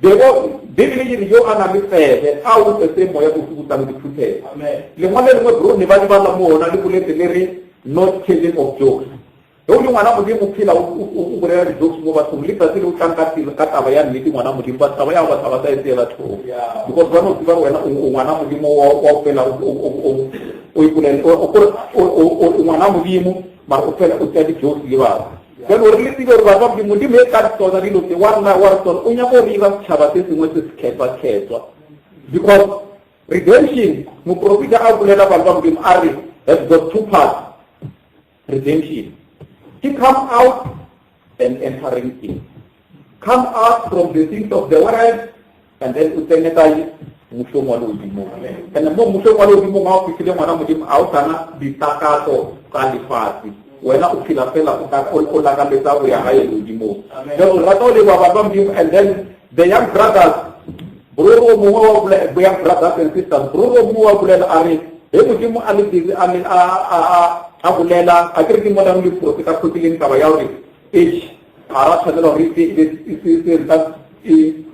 bebo bibele e re yo a nang le tsebe a utlwe se moya o se rutang diphuthego lengwalo le lengwe bro ne ba di bala mo ona le boletse le re not telling of jokes. Ge o le ngwana Modimo o phela o bolela di-jokes mo bathong, le tsatsi le o tlang ka tsela ka taba ya nnete ngwana Modimo, ba taba ya batho ba sa e tseela thoko. Because ba no tseba gore wena o ngwana Modimo wa o fela o ipolela o ngwana Modimo mara o fela o tsea di-jokes le batho. Jale gore le tsebe gore batho ba Modimo, Modimo e ka tsona dilo tse wa nna wa re tsona o nyaka go re ira setšhaba se sengwe se se kgethwa-kgethwa. Because redemption, moprofeta a bolela batho ba Modimo a re has got two parts. Redemption ke come out and entering in. Come out from the things of the world and then o tsene kae mmušong wa legodimong. And mo mmušong wa legodimong ga o fihlile ngwana Modimo a o sana ditakatso tsa lefatshe. Wena o phela fela o lakaletsa go ya gae legodimong. Jalo rata go leboga batho ba Modimo and then the young brothers Broro o mongwe wa bolela, young brothers and sisters, broro o mongwe wa bolela a re, he Modimo a le busy a a a a a bolela, a ke re ke mo le profe ka tlhokileng taba ya gore age ga ra tshwanela gore e be se se re e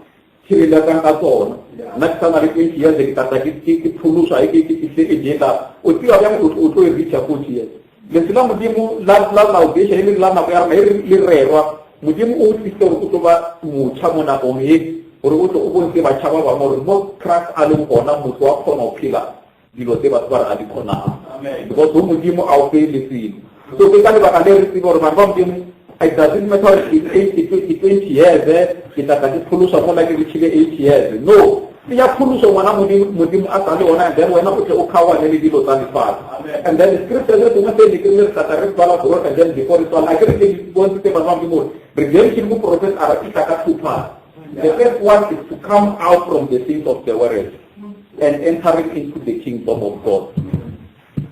tshireletsang ka tsona. Nna ke sana le 20 years ke tata ke ke pholoswa e ke ke fihle age e ka o tseba bjang o tlo e reacha 40 years. Lentswe la Modimo la la Laodicea e leng la nako ya rena e re le rerwa, Modimo o tlisitse gore o tlo ba motjha mo nakong ye, gore o tle o bontshe batjha ba bangwe gore mo Christ a leng gona motho wa kgona go phela dilo tse batho ba re a di kgonang. Because go Modimo a o fele selo. So ke ka lebaka le re tsebe gore bana ba Modimo it doesn't matter gore ke 20 years ke tla tla ke pholoswa mola ke reachile 8 years. No, ya pholoso ngwana modimo modimo a sa le ona and then wena o tle o kgaoane le dilo tsa lefatshe and then scripture se sengwe se ne ke rile re tlatla re tswala bro and then before re tswala a ke re ke bontshitse bana ba modimo gore redemption mo prophet a re e tla ka two parts the first one is to come out from the things of the world and entering into the kingdom of God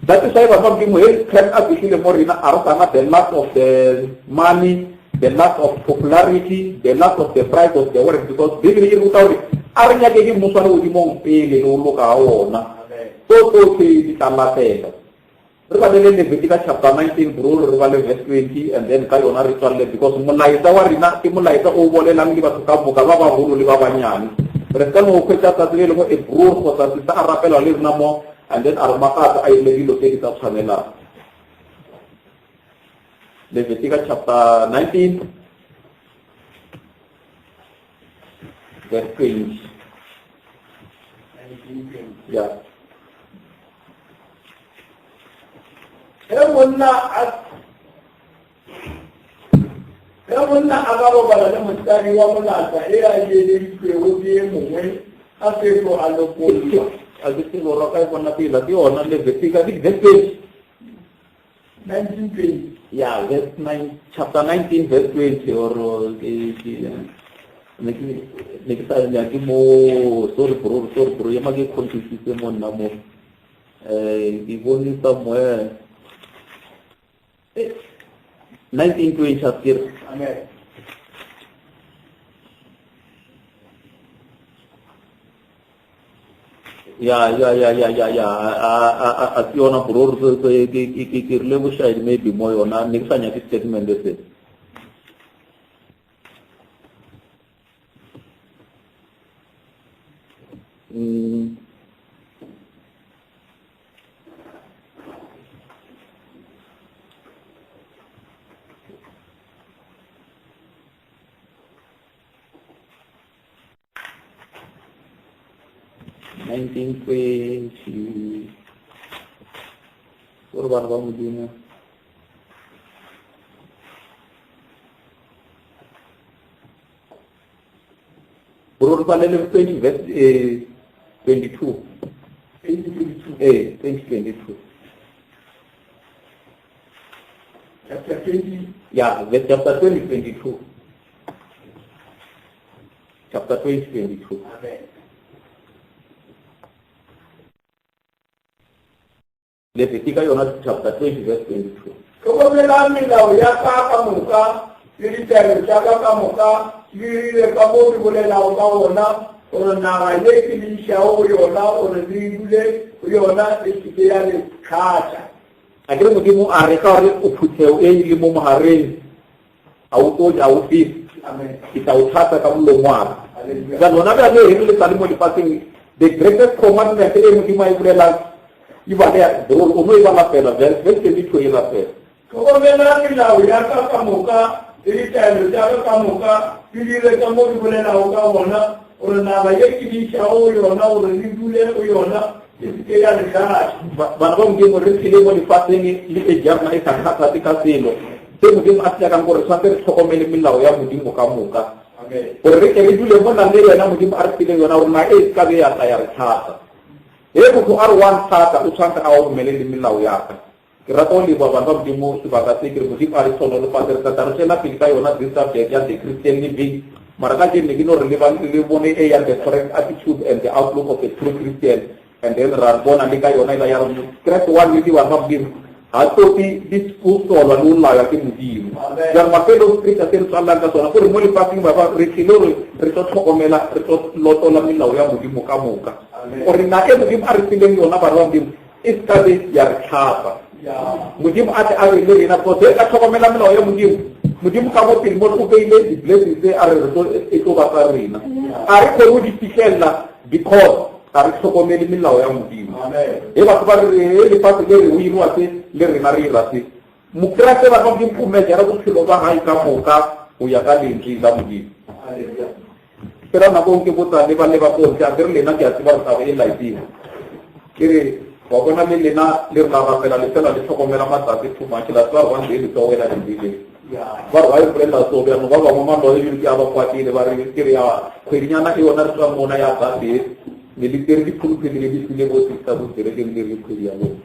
That is why batho ba Modimo he Christ a fihlile mo rena a re sana the lust of the money, the lust of popularity, the lust of the pride of the world because Bibele e ruta gore a re nyake ke mmuso wa legodimong pele le o loka ga wona. Tso tsotlhe di tla latela. Re balele Leviticus chapter 19 bro re bale verse 20 and then ka yona re tswalele because molaetsa wa rena ke molaetsa o bolelang le batho ka moka ba bagolo le ba banyane. Re ka no hwetša tsatsi le lengwe e bro kgotsa sister a rapela le rena mo And then a re makatsa a ile dilo tse di sa tshwanelang. Leviticus chapter 19 verse 20. Yeah. Ge monna a Ge monna a ka robala le mosadi wa molata e a eleditšwego ke e mongwe, a se tlo a lokollwa. A ke tsebe gore ka e bona pela ke yona Leviticus ke verse 20. 1920. Yeah, verse 9, chapter 19 verse 20 or ke ke ne ke ne ke sa nyake mo sorry bro sorry bro ema ke confusitse mo nna mo eh ke bone somewhere 1920 chapter. Amen. Ya ya ya ya ya ya a a a a ke yona bro ke ke ke ke rile boshadi maybe mo yona ne ke sa nyake statement se. Mm. 1920 gore bana ba modimo Bro re balele 20 verse eh, 22. 2022. Eh, 2022. Chapter 20. Yeah, verse chapter 20, 22. Chapter 20, 22. Amen. Levitika yona chapter 20 verse 22. Hlokomelang melao ya ka ka moka le ditaelo tša ka ka moka, le dire ka mo ke bolelago ka gona, gore naga ye ke le išago go yona gore le dule go yona e se ke ya le kgahla. A ke re Modimo a re ka gore o phuthego e le mo mogareng a o tlo ja o fese ke tla o tlhatsa ka molomo wa ka jalo lona bjale he re le sa le mo lefatsheng the greatest commandment e modimo a e bolelang e bale o no e bala fela verse 22 e la fela. Hlokomela melao ya ka ka moka le ditaelo tša ka ka moka, le dire ka mo ke bolelago ka gona, gore naga ye ke le išago go yona gore le dule go yona e se ke ya le hlaša. Bana ba Modimo, re phele mo lefaseng le e ja rena e sa kgathatse ka selo. Se Modimo a se nyakang gore tshwanetse re hlokomele melao ya Modimo ka moka. Gore re ke re dule mona le yena Modimo a re fileng yona gore na e se ka be ya tla ya re thata. Ge motho a re wa nthata, o tshwanetse a obamele le melao ya ka. Ke rata go leboga bana ba Modimo sebaka se, ke re Modimo a re hlohonolofatse. Re tla tla re tšwela pele ka yona this subject ya the Christian living, mara ka jeno ne ke no re le bone e ya the correct attitude and the outlook of a true Christian, and then ra bona le ka yona ela ya gore Kreste wa nnete bana ba Modimo ga hloke go solwa le go laywa ke Modimo. Jang mafelong scripture se re tswalelang ka sona gore mo lefaseng ba re tlile gore re tlo tlhokomela re tlo lotola melao ya Modimo ka moka, gore na e Modimo a re fileng yona bana ba Modimo e se ka be ya re tlhapa. Modimo a tle a be le rena, because ge ka tlhokomela melao ya Modimo, Modimo ka mo pele mo o beile di-blessings tse a re re tlo e tlo ba tsa rena. A re kgone go di fihlella because ga re tlhokomele melao ya Modimo. Ge batho ba re re lefatshe le re o iriwa se le rena re ira se. Mokreste ba Modimo o measure bophelo ba gae ka moka go ya ka lentswe la Modimo. Fela nako ke botsa le ba le ba ko ntle, a ke re lena ke a tseba re taba e laetseng. Ke re wa bona le lena le re la rapela le fela le tlhokomela matsatsi too much, la tseba one day le tlo wela dibeleng. Ba re ba e bolelela so bjano ba bangwe maloe ebile ke a ba kwatile ba re ke re ya kgwedinyana e yona re tswa mona ya gape ne le tsere diphuluphete le di file bo sister bo kerekeng le re kgwedi ya bone.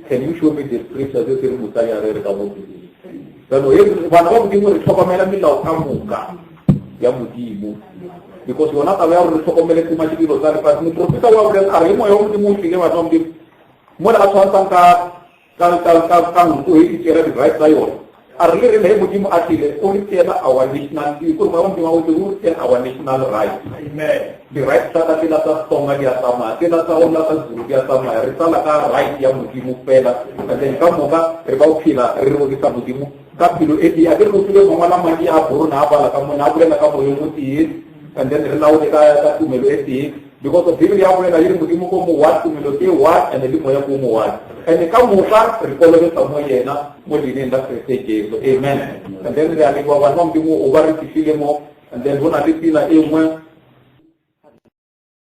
Can you show me the scripture se se re mosadi a rere ka mo Bibeleng? Jaanong bana ba Modimo re tlhokomela melao ka moka ya Modimo because yona taba ya gore re tlhokomele too much dilo tsa lefatshe moprofeta wa bolela a re moya wa Modimo o tlile batho ba Modimo mola a tshwantshang ka ka ka ka ka nko e e tsere di-right tsa yone a re le rena he Modimo a tlile o re tseela our national kore moya wa Modimo o tlile o re tseela our national right di-right tsa ka tsela tsa Xitsonga di a tsamaya tsela tsa ona tsa Zulu di a tsamaya re tsala ka right ya Modimo fela and then ka moka re ba o phela re rorisa Modimo ka pelo e tee a ke re o file mangwala madi a borona a bala ka mona a bolela ka moyong o tee and then re laole ka ka tumelo e tee because of Bibele ya bolela e re Modimo ko mo wa tumelo ke wa and le moya ko mo wa and ka moka re kolobetsa mo yena mo leineng la Kriste Jesu amen and then re a leboga bana ba Modimo o ba re fihlile mo and then go na le pina e nngwe.